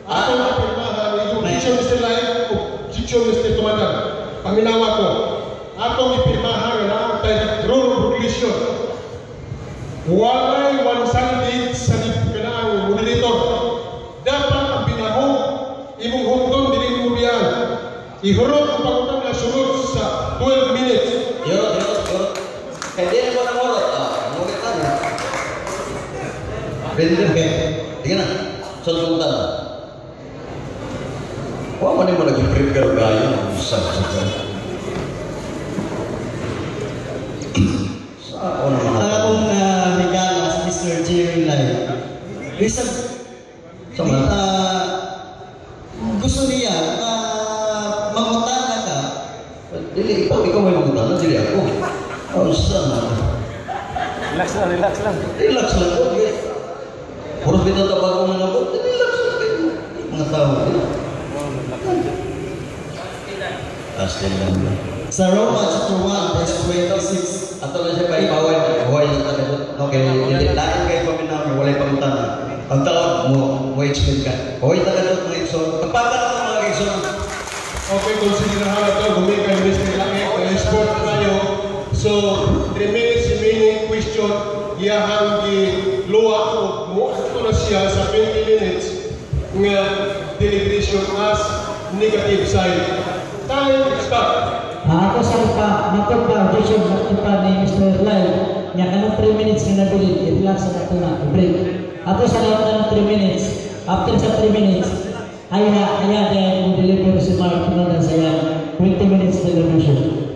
Ato na pirmahan, objection Mr. Lai, objection Mr. Tumandan. Paminawa ko. Atong ipirmahan na ang tayo rule of regulation. Walay one-sided sa kanaang moderator. Dapat ang binahong imong hugton dili mo diyan. Ihurot ang pangutang na sunod sa 12 minutes. Yorot, yorot, yorot. Kaya di na ko ng orot. Mungkin tayo. Ready na? Okay. Sige na. Sa sultan. Wa man mo nag-prepare kayo. Sa sa ako naman. Ang akong higala si Mr. Jerry Lai. Bisag, Sa mga? gusto niya na mangutana ka. Dili, ikaw may mangutana, dili ako. Oh, sana. Relax lang, relax lang. Relax lang ko. Puros bitaw tabag ko man ako. Relax lang kayo. Mga tao. Asli lang. Sa Roma chapter 1 verse 26. Ato lang siya pa ipaway. Huway lang tayo. Okay, dili lain kayo paminaw, walay pangutana. Ang taon mo explain ka. Huway ta ka mga igsoon. Pagpapa na ito mga igsoon. Okay, konsiderahan na ito. Gumikan Mr. Langit. Sport na tayo. So, 3 minutes remaining question. Iyahang giluwa o muadto na siya sa 20 minutes nga deliberation as negative side. Time start. Ako sa pa, matod pa, objection, matod pa ni Mr. Lai, niya kanang 3 minutes nga nabilin, i-relax na ito na, i-break. Ako sa lahat na ng 3 minutes, after sa 3 minutes, ay dahil kung deliver si Mark Tumandan sa iyang 20 minutes deliberation.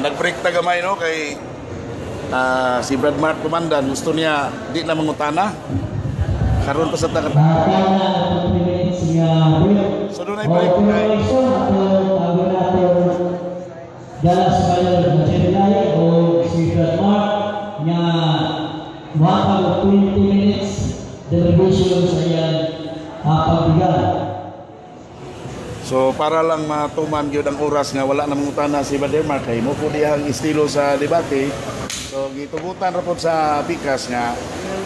Nag-break ta gamay, no, kay si Brad Mark Tumandan gusto niya di na mangutana karon pa sa ta. Kaya na 20 minutes nga break. So doon ay break O, kay correction, ato tawag nato dala sa Brother Jerry Lai o si Brad Mark nga muhatag og 20 minutes deliberation sa iyang pagbigay. So para lang matuman gyud ang oras nga wala na mangutana si Brother Mark kay mo pud iyang estilo sa debate. So gitugutan ra pod sa pikas nga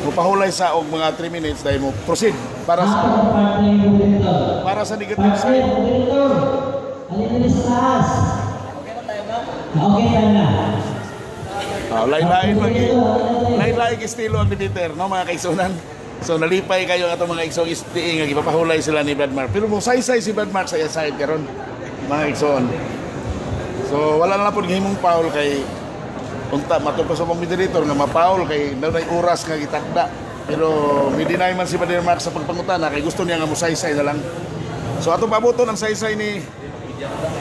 mopahulay sa og mga 3 minutes dahil mo proceed para sa Ato ang partner moderator. para sa negative Partner side. moderator. Alin diri sa taas. Okay tayo na. Lain-lain lagi. Lain-lain estilo ang debater, no, mga kaigsunan. So nalipay kayo ang atong mga igsoong SDA nga gipapahulay sila ni Brad Mark. Pero mo saysay si Brad Mark sa iyang side karon, mga igsoon. So wala na lang pod gihimong foul kay unta matod pa sa mga moderator nga ma-foul kay naunay oras nga gitakda. Pero mi-deny man si Brother Mark sa pagpangutana kay gusto niya nga mosaysay na lang. So atong pabuton ang saysay ni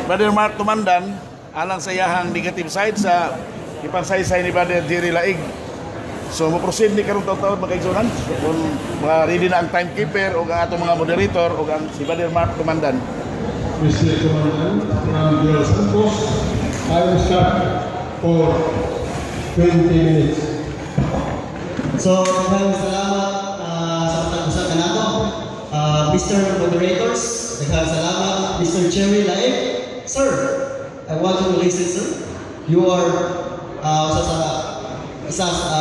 Brother Mark Tumandan alang sa iyahang negative side sa ipansaysay ni Brother Jerry Laig. So mo-proceed ni karong taon-taon, mga kaigsunan, kung mga ready na ang timekeeper o ang atong mga moderator o ang si Brother Mark Tumandan. Mr. Tumandan from Del Santos, I will start for 20 minutes. So, daghang salamat sa matag usa kanato. Mr. Moderators, daghang salamat. Mr. Jerry Laig. Sir, I want you to listen, sir. You are isa sa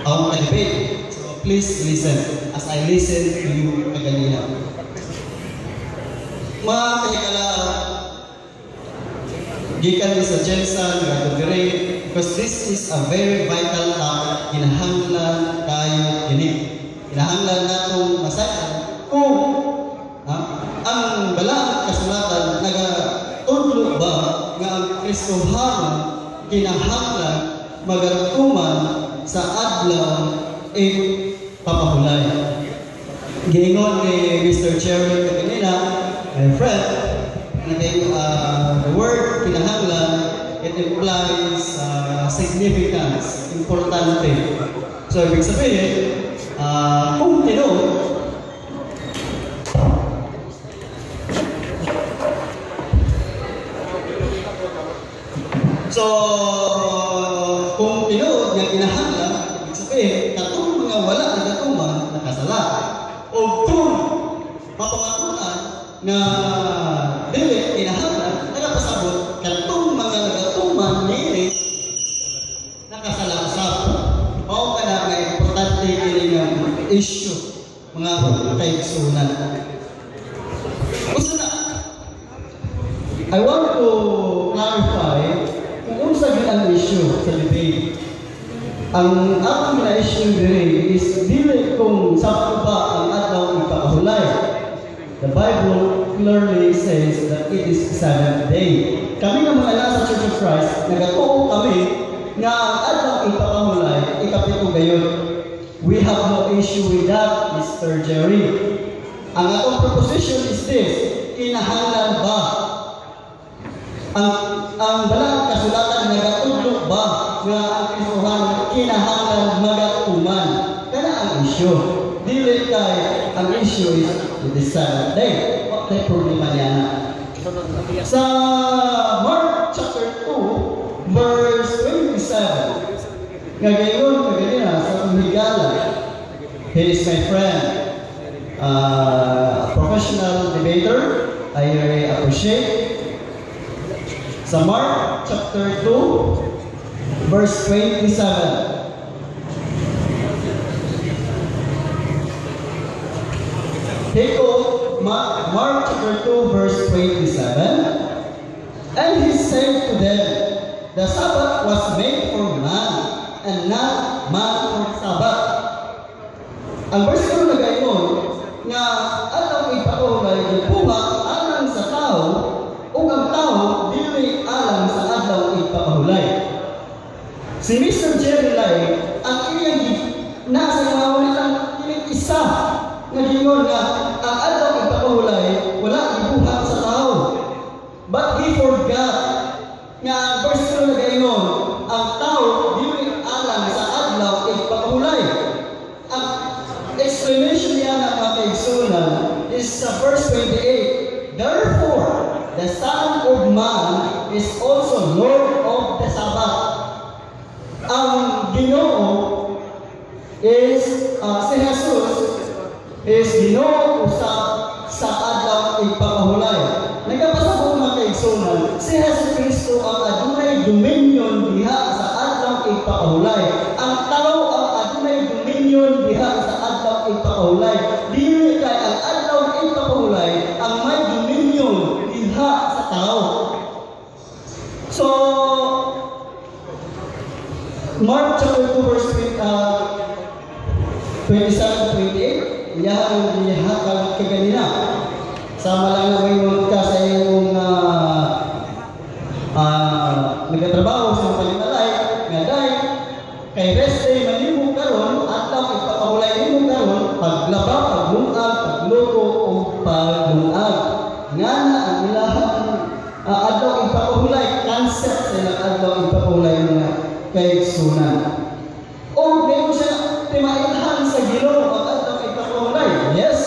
akong ka-debate. So, please listen as I listen to you kaganina. Mga kahigala, gikan ni sa GenSan, nga because this is a very vital topic, kinahanglan kayo kini. Kinahanglan natong masayran kung ang balaang kasulatan nagatudlo ba nga ang Kristohanon kinahanglan magatuman sa adlaw ipapahulay. Giingon ni Mr. Cherry kanina, my friend, the word kinahanglan, it implies significance, importante. So, ibig sabihin, kung tinuod, so, kung tinuod nga kinahanglan, ibig sabihin, katong mga wala nagatuman, nakasala. O kung mapamatunan nga dili kinahanglan, nagapasabot, katong mga nagatuman niini nakasala usab. Mao kana nga importante kini nga issue, mga kaigsunan. Usa na, I want to clarify kung unsa gyud ang issue sa debate. Ang akong gina-issue diri is dili kung sakto ba ang adlaw ipakahulay. The Bible clearly says that it is seventh day. Kami nga mga nasa Church of Christ, nagatuo kami nga ang adlaw ipakahulay, ikapito gayon. We have no issue with that, Mr. Jerry. Ang atong proposition is this: kinahanglan ba? Ang balaang kasulatan nagatudlo ba nga ang Kristohanon kinahanglan magatuman? Kana ang issue. Dili kay ang issue is the seventh day. What the problema niya na? Sa Mark chapter 2, verse 27, nga gayon kaganina sa atong higala, he is my friend, professional debater, I really appreciate. Sa Mark chapter 2, verse 27. He quote Mark chapter 2, verse 27. "And he said to them, 'The Sabbath was made for man, and not man for Sabbath.'" Ang verse ko nagaingon nga atong ipakahulay gibuhat alang sa tao ug ang tao dili alang sa adlaw ipakahulay. Si Mr. Jerry Lai, ang iyang nasa mga lang kining isa nga gingon nga ang adlaw igpakahulay wala gibuhat sa tao. But he forgot nga ang verse 2 nagaingon, ang tao dili alang sa adlaw igpakahulay. Ang explanation niya na, mga kaigsunan, is sa verse 28. "Therefore, the Son of Man is also Lord of the Sabbath." Ang Ginoo is, si Jesus is Ginoo usab sa adlaw igpakahulay. Nagapasabot, mga kaigsunan, si Jesus Kristo ang adunay dominion diha sa adlaw igpakahulay. Ang tao ang adunay dominion diha sa adlaw igpakahulay. Dili kay ang adlaw igpakahulay ang may dominion diha sa tao. So, Mark chapter 2 verse 27 28, iyang gihatag kaganina. Sama lang na maingon ka sa iyong nagatrabaho sa panimalay nga day kay rest day man nimo karon, adlaw ipakahulay nimo karon, paglaba, paglungag, pagluto o paglungag. Nga na ang ilahang adlaw ipakahulay, concept sa ilang adlaw ipakahulay, mga kaigsunan. O ngayon siya timailhan sa Ginoo ang adlaw ipakahulay. Yes,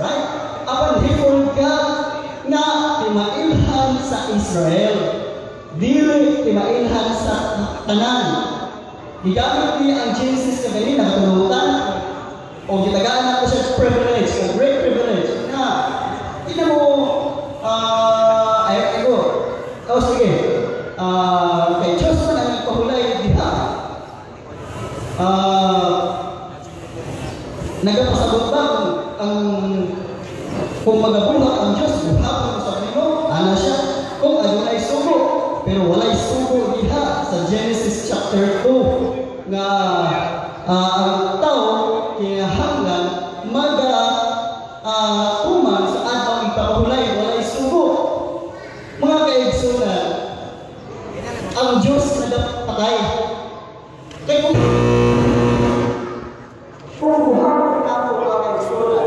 right? Apan he forgot nga timailhan sa Israel. Dili timailhan sa tanan. Gigamit niya ang Genesis kaganina katulutan o gitagaan ako siya privilege, a great privilege na tingnan mo, ay ko. Oh, sige. Kay Diyos man ang nagpahulay diha. Nagapasabot ba kung ang kung magabuhat ang Diyos, buhaton sa nimo, ana siya. Kung adunay sugo, pero walay sugo diha sa Genesis chapter 2 nga ang tao kinahanglan maga tuman sa adlaw ipakahulay, walay sugo. Mga kaigsunan, ang Diyos nagapatay. Kay kung buhaton nato, mga kaigsunan,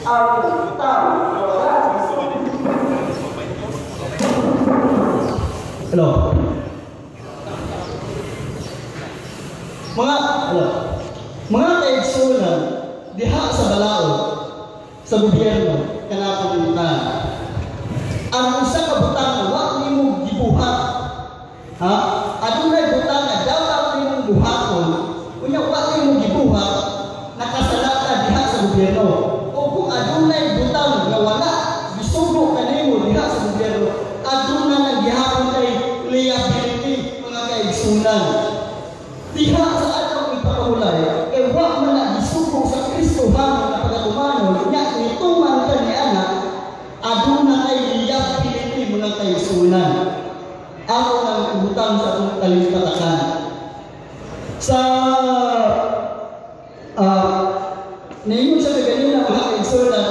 ang tao wala. Hello. Mga hello. Mga kaigsunan, diha sa balaod sa gobyerno kanapuntan. Ang usa ka butang wa nimo gibuhat. Ha? Adunay butang nga dapat nimong buhaton, unya wa nimo gibuhat, nakasala ka diha sa gobyerno. O kung adunay butang nga wala gisugo kanimo diha sa gobyerno, aduna nang gihapon kay liability, mga kaigsunan. Diha sa adlaw ipakahulay, kay wa man na gisugo sa Kristohanon nga pagatumanon, nya nituman ka ni ana, aduna kay liability, mga kaigsunan. Ako nang ibutang sa atong kalipatakan. Sa naingon siya kaganina, mga kaigsunan,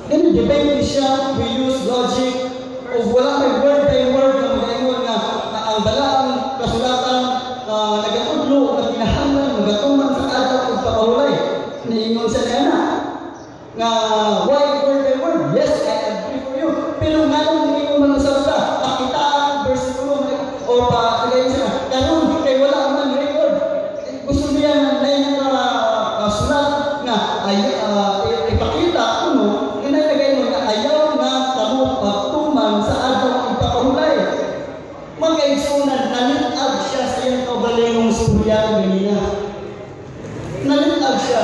ganun debate siya, we use logic, o wala may word by word na magaingon nga na ang balaang kasulatan nagatudlo na kinahanglan magatuman sa adlaw ug pakahulay. Niingon siya niya na nga why word by word? Yes, I agree for you. Pero nganong niingon man usab ka, pakitaan ang versikulo o pa nagayon siya karon kay wala man record. Gusto niya na sulat nga ay ipakita kuno nga nalagay nga ayaw na kamo pagtuman sa adlaw ipakahulay. Mga kaigsunan, nalitag siya sa iyang kaugalingong surya ganina. Nalitag siya.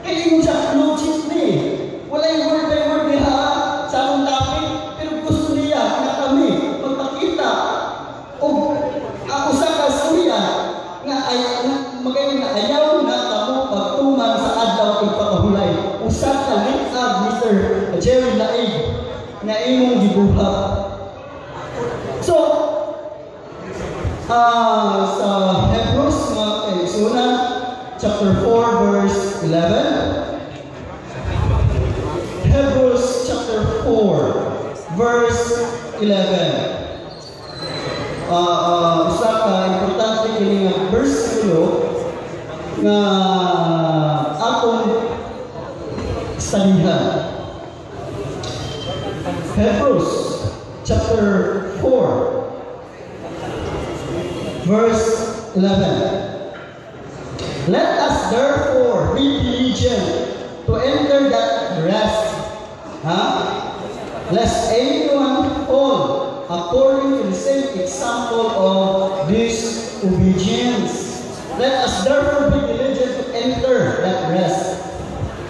Kaya ingon siya, logic ni. Wala yung word by word diha sa akong topic, pero gusto niya nga kami magpakita og ang usa ka surya nga ay magayon nga ayaw na kamo pagtuman sa adlaw ipakahulay. Usa ka litag, Mr. Jerry Laig, nga imong gibuhat. So, sa Hebrews, mga kaigsunan, chapter 4 verse 11. Hebrews chapter 4 verse 11. Isa ka importante kini nga bersikulo nga atong studyhan. Hebrews chapter 4 verse 11. "Let us therefore be diligent to enter that rest, huh? Lest anyone fall according to the same example of disobedience." Let us therefore be diligent to enter that rest.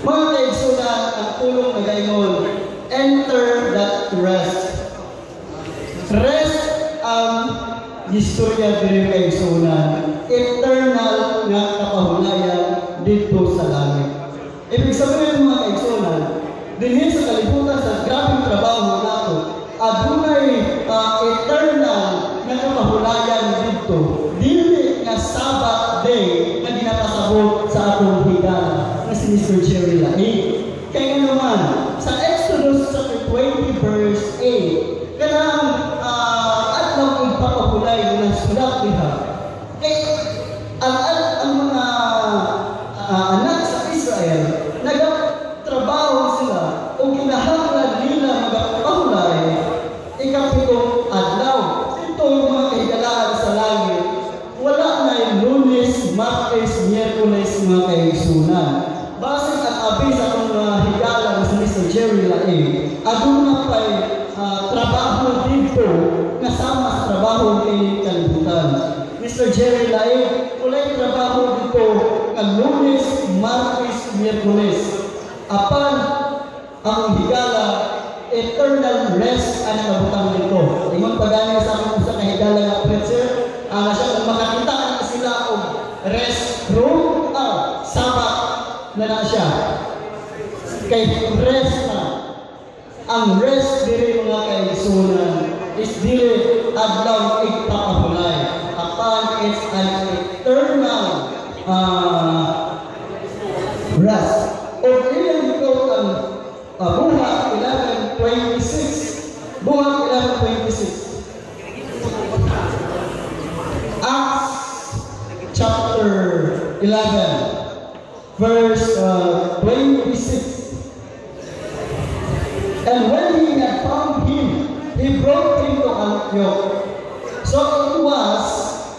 Mga kaigsunan, ang pulong nagaingon, enter that rest. Rest ang istorya diri, kaigsunan, eternal nga kapahulayan dito sa langit. Ibig sabihin, mga kaigsunan, dinhi sa kalibutan, sa grabeng trabaho nato, adunay eternal nga kapahulayan dito. Dili nga Sabbath day nga ginapasabot sa atong higala nga si Mr. Jerry Laing. Kaya nga naman, sa Exodus chapter 20 verse 8, kanang adlaw igpapahulay nga sulat diha. Kay ang mga anak sa Israel, nagatrabaho sila o kinahanglan nila magapahulay ikapitong adlaw. Ito mga kahigalaan sa langit, wala na Lunes, Martes, Miyerkules, mga kaigsunan. Basig ang abi sa atong mga higala na si Mr. Jerry Laing, aduna pa'y trabaho dito nga sama sa trabaho kay kalibutan. Mr. Jerry Laing, walay trabaho dito nga Lunes, Martes, Miyerkules. Apan ang higala, eternal rest ang nakabutang dito. Ingon pa gani sa akong usa ka higala nga preacher, ana siya, kung makakita na sila og rest room, Sabbath na na siya. Kay rest na. Ang rest diri, mga kaigsunan, is dili adlaw igpapahulay. Apan it's an eternal rest. O ilang ito ang Buhat 11:26. Buhat 11:26. Acts chapter 11 verse 26. "And when he had found him, he brought him to Antioch. So it was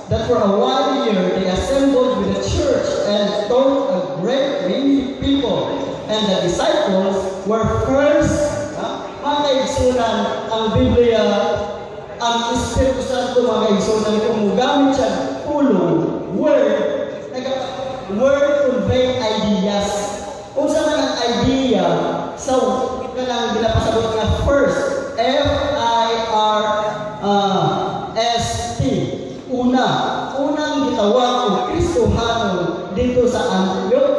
that for a while year they assembled with the church and taught a great many people. And the disciples were first," ha? Mga kaigsunan, ang Biblia, ang Espiritu Santo, mga kaigsunan, kung mugamit siya pulong, word, word convey ideas. Kung sa man ang idea, sa kanang ginapasabot nga first, First, una, unang gitawag og Kristohanon dito sa Antioch.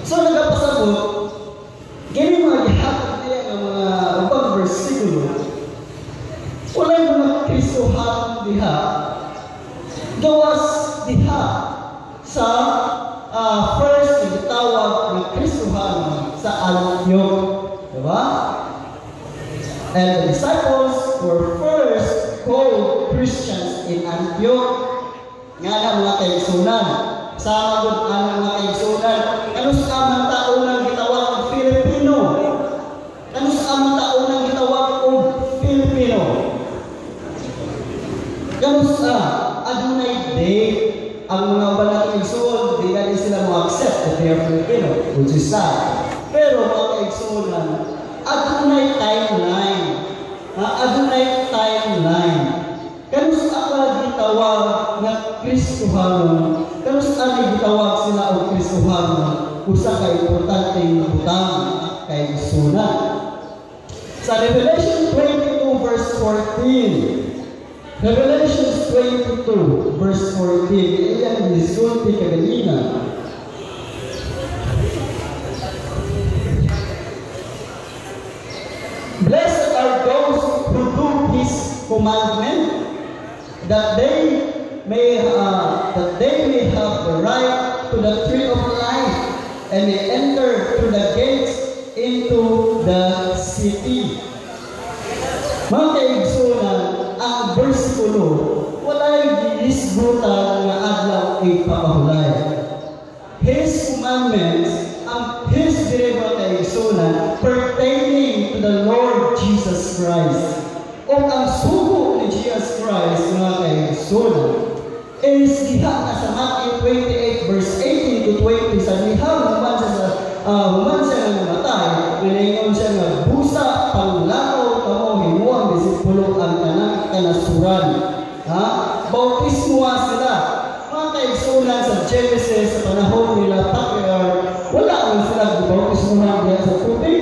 So nagapasabot, kini mga gihatag niya nga mga ubang bersikulo, walay mga Kristohanon diha, gawas diha sa first nga gitawag nga Kristohanon sa Antioch. Diba? "And the disciples were first called Christians in Antioch." Nga na, mga kaigsunan. Sa gud ana, mga kaigsunan, kanus-a man ta unang gitawag og Filipino? Kanus-a man ta unang gitawag og Filipino? Kanus-a? Adunay date. Ang mga uban nating igsoon, di na sila mo accept that they are Filipino, which is sad. Pero mga kaigsuonan, adunay timeline. Ha, adunay timeline. Kanus-a ka gitawag nga Kristohanon? Kanus-a ni gitawag sila og Kristohanon? Usa ka importanteng butang, kaigsuonan. Sa Revelation 22 verse 14, Revelation 22 verse 14, iyang gisulti kaganina. "Blessed are those who do His commandment, that they may have the right to the tree of life and may enter through the gates into the city." Mga kaigsunan, ang bersikulo, walay Hisgutan nga adlaw igpapahulay. His commandments, ang His diri, mga kaigsunan, pertaining to the Lord Jesus Christ. O ang sugo ni Jesus Christ, mga kaigsunan, is diha na sa Matthew 28 verse 18 to 20, sa diha human siya sa human siya nga namatay, miningon siya nga busa panglakaw kamo, himuang disipulo ang tanang kanasuran. Ha? Bautismo sila. Mga kaigsunan, sa Genesis, sa panahon nila patriarch, wala man sila bautismohan diha sa tubig.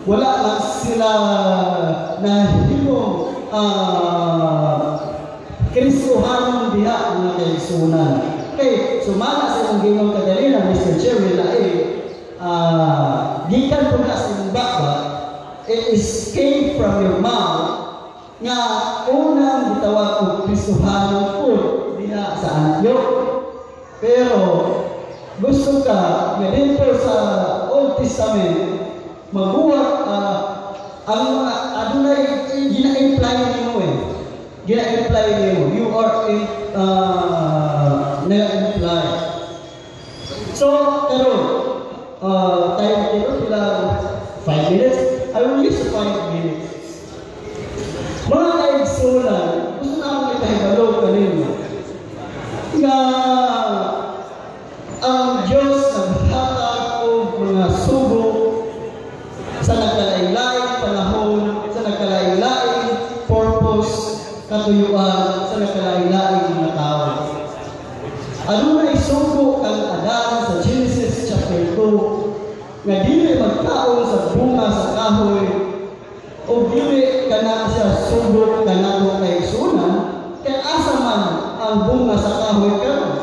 Wala lang sila nahimong Kristohanon diha, mga kaigsunan. Kay sumala sa imong gingon kaganina, Mr. Jerry Lae, gikan po na sa imong baba, it is came from your mouth nga unang gitawag og Kristohanon po diha sa Antioch. Pero gusto ka nga dito sa Old Testament mabuhat ang mga adunay gina-imply nimo eh. Gina-imply nimo. You are in na-imply. So, karon time dito sila 5 minutes. I will use 5 minutes. Mga kaigsunan, gusto na akong ipahibalo kanino nga ang Diyos naghatag og mga sugo sa nagkalain-laing panahon, sa nagkalain-laing purpose, katuyuan, sa nagkalain-laing mga tao. Adunay sugo kang Adan sa Genesis chapter 2 nga dili magkaon sa bunga sa kahoy, o dili kana siya sugo kanato, kaigsunan, kay asa man ang bunga sa kahoy karon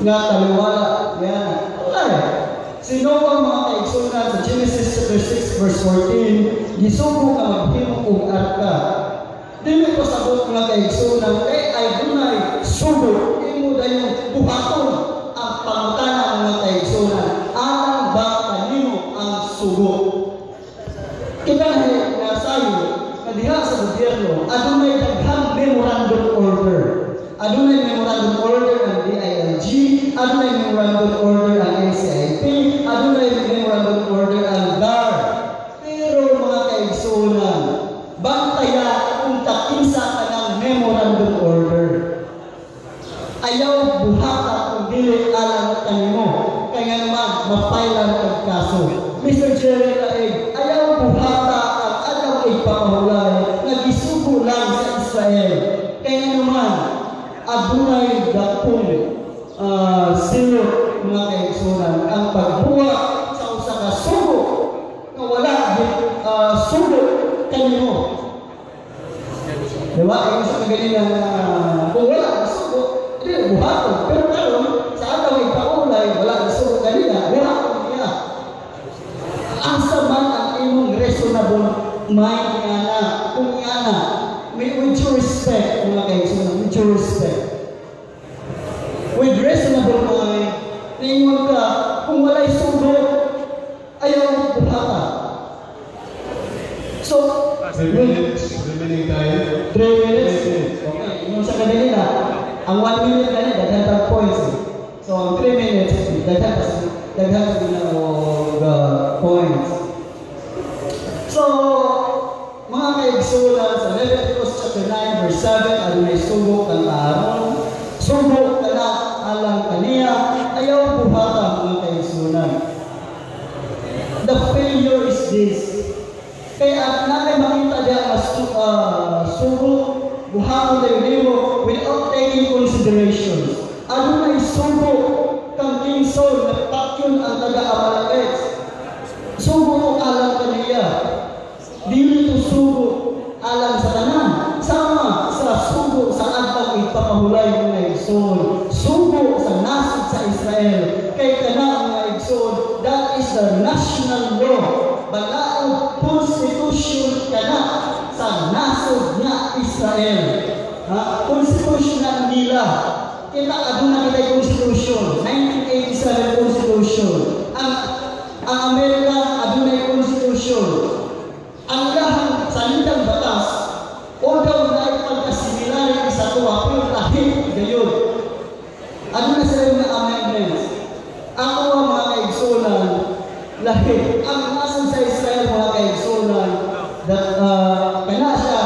nga taliwala yan? Wala eh. Si Noah, mga kaigsunan, sa Genesis chapter 6 verse 14, gisugo ka maghimo og arka. Dili ko sabot, mga kaigsunan, kay ay dunay sugo imo dayong buhaton ang pangutana, mga kaigsunan: alang ba kanimo ang sugo? Kita na sayo nga diha sa gobyerno adunay daghang memorandum order. Adunay memorandum order ang DILG, adunay memorandum order ang NCIP, adunay memorandum order ang DAR. Pero mga kaigsunan, bantaya kung kakinsa ka ng memorandum order. Ayaw buhata kung dili alang kanimo. Kaya nga naman, ma-file kag kaso. Mr. Jerry Laeg, ayaw buhata ang adlaw ipapahulay nga gisugo lang sa Israel. Kaya nga naman, adunay dakong silot, mga kaigsunan, ang pagbuhat sa usa ka sugo nga wala sugo kanimo. Diba? Yung sa kaganina kung wala sugo, di buhaton. Pero karon sa adlaw ipahulay, wala sugo kanina, buhaton niya. Asa man ang imong reasonable mind nga na kung nga na with due respect, mga kaigsunan, with due respect, with reasonable mind, ningon ka, kung walay sugo, ayaw buhata. So, 3 minutes remaining time. 3 minutes? Okay. Yung sa kanila, ang 1 minute na daghan pag points eh. So, ang 3 minutes, daghan pa din og points. So, mga kaigsunan, sa Leviticus chapter 9 verse 7, adunay sugo kang Aaron, sugo ka na alang kaniya, ayaw buhata, mga kaigsunan. The failure is this. Kaya at nanay makita diya nga sugo, buhaton tayo nimo without taking considerations. Adunay sugo kang King Saul na patyon ang taga-Amalek. Sugo ko alang kaniya. Dili to sugo alang sa tanan. Sama sa sugo sa adlaw ipapahulay, mga igsoon. Sugo sa nasod sa Israel. Kay kana, mga igsoon, that is the national law. Balaod constitution kana sa nasod nga Israel. Ha? Constitution nila. Kita aduna kita constitution, 1987 Constitution. Ang Amerika adunay constitution. Ang ilahang salitang batas, although na pagkasimilar sa tuwa, gayud. Ano na sila mga amendments? Ako ang mga kaigsunan, lahi, ang nasod sa Israel, mga kaigsunan, that kana siya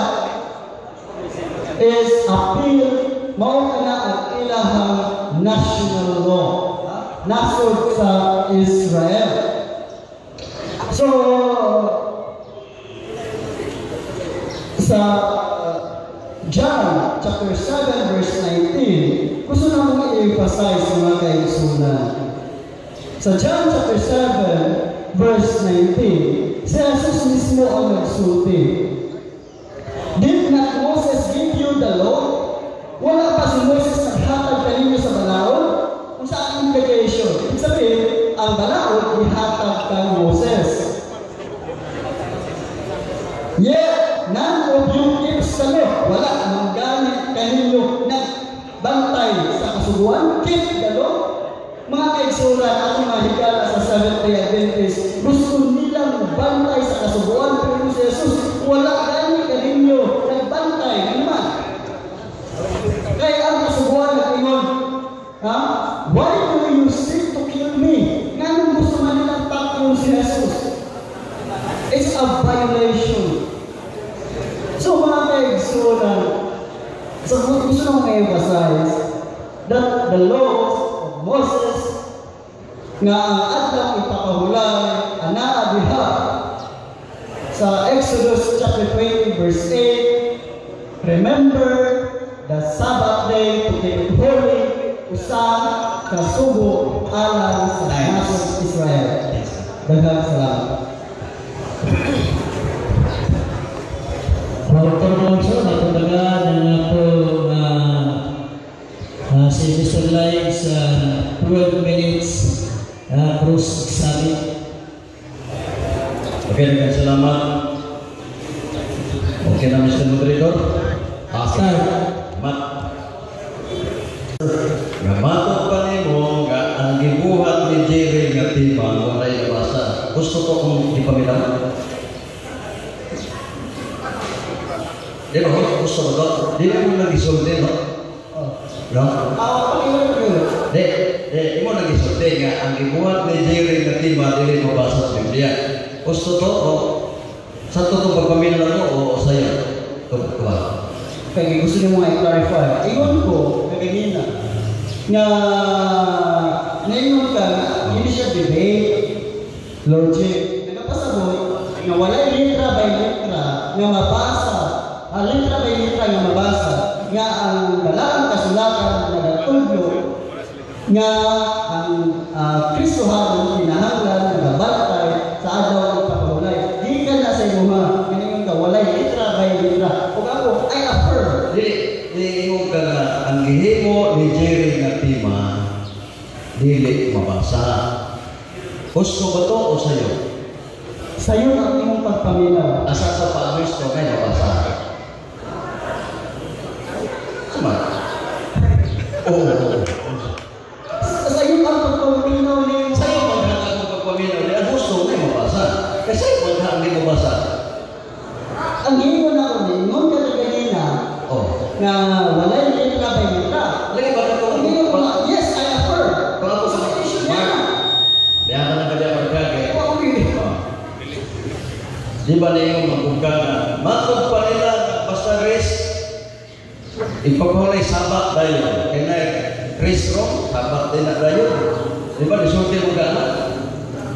is appeal, mao kana ang ilahang national law. Nasod sa Israel. So, sa John chapter 7 verse 19, gusto na mong i-emphasize, mga kaigsunan. Sa John chapter 7 verse 19, si Jesus mismo ang nagsulti. "Did not Moses give you the law?" Wala pa si Moses naghatag kaninyo sa balaod? Kung sa implication, ibig sabihin, ang balaod gihatag kang Moses. "Yet, none of you keeps the law." Wala man gani kaninyo nagbantay sa kasuguan. Keep the law. Mga kaigsunan, ako mga higala sa Seventh-day Adventist, gusto nilang bantay sa kasuguan, pero si Jesus, wala gani kaninyo nagbantay. Ano man? Kaya ang kasuguan nag-ingon, ha? "Why do you seek to kill me?" Nganong gusto man nilang patyon si Jesus? It's a violation. So mga kaigsunan, so gusto nang ma-emphasize that the laws of Moses nga ang adlaw ipakahulay anaa diha sa Exodus chapter 20 verse 8, "Remember the Sabbath day to keep it holy," usa ka sugo alang sa nasod Israel. Daghang salamat. Dr. Monso, natumbaga na nga po si Mr. Lai sa 12 minutes cross examine. Okay, daghang salamat. Okay na, Mr. Moderator? Start. Mat. Nga matod pa nimo nga ang gibuhat ni Jerry nga tema walay nabasa. Gusto ko kung di pa mila. Di ba? Gusto ba to? Di na mo nagisulti, no? No? Ah, pakiulit, pakiulit. Di, di, imo nagisulti nga ang gibuhat ni Jerry nga tema dili mabasa sa Biblia. Gusto to o sa to pagpamilya na to o sayo? To ba? Kaya gusto niyo mga i-clarify. Ingon ko, kaganina, nga naingon ka nga hindi siya debate, logic. Nagapasabot nga walay letra by letra nga mabasa, letra by letra nga mabasa, nga ang balaang kasulatan nagatudlo nga ang Kristohanon kinahanglan nagabantay sa adlaw ipakahulay. Gikan na sa imuha, ingon ka walay letra by letra. Ug ako, I affirm. Dili, di ingon ka nga ang gihimo ni Jerry nga tema dili mabasa. Gusto ba to o sayo? Sayo ang imong pagpaminaw. Asa sa pa-gusto kay mabasa? Suma. Oo. Oo. Sayo ang pagpaminaw nimo. Sayo man ang akong pagpaminaw ni ang gusto kay mabasa. Kasi man ang di mabasa. Ang ingon ako, ningon ka na ganina nga walay letra by letra. Lagi ba ko? Ang ingon ko nga, yes, I affirm. Kung ako Sa issue niya. Biya ka na kaya magkagay. Wa ko gini. Di ba na yung magbuga na matod pa nila nga basta rest ipagpahulay Sabat dayon kaya na rest ro Sabat din na dayon, di ba disulti mo gana?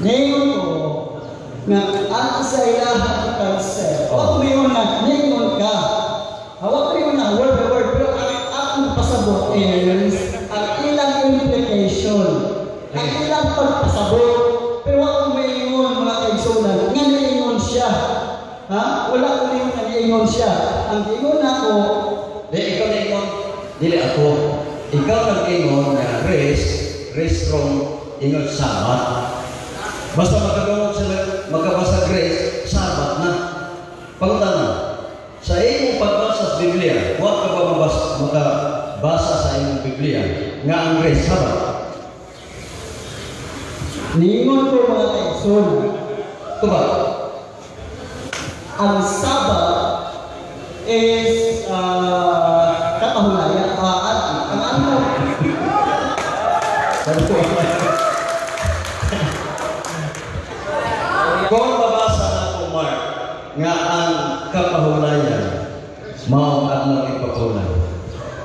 Ningon ko nga ang sa ilahang concept. Ako mayon na ningon ka. Hawak ko na word by word, pero ang akong pasabot is ang ilang implication, ang ilang pagpasabot. Pero ako maingon, mga kaigsunan, nga niingon siya. Ha? Wala ko maingon nga niingon siya. Ang ingon ako, Di ikaw na ingon, dili ako. Ikaw nag-ingon nga rest rest ro ingon Sabat. Basta makadungog sila makabasa rest, Sabat na. Pangutana, sa imong pagbasa sa Biblia, wa ka ba makabasa sa imong Biblia nga ang rest Sabat? Niingon ko, mga kaigsunan, Ito ba? Ang Sabat is kapahulaya. At ang Mao ang adlaw ipapahulay.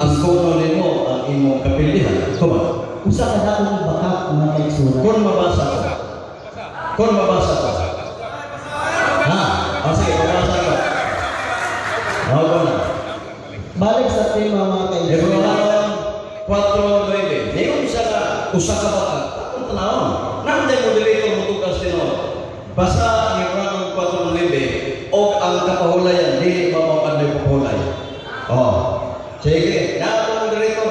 Ang kuno nimo ang imong kapilihan. Tubag. Usa ka dakong bakak, mga kaigsunan. Kung mabasa ko. Kung mabasa ko. Ha? O sige, mabasa ko. Mao na. Balik sa tema, mga kaigsunan. Hebreohanon 4:9. Niyon sa ka, usa ka bakak. Atong tanawon. Nanday moderator mo tugas tinuod. Basa ang Hebreohanon 4:9 og ang kapahulayan dili ba mao adlaw papahulay. Oh. Sige, naa moderator.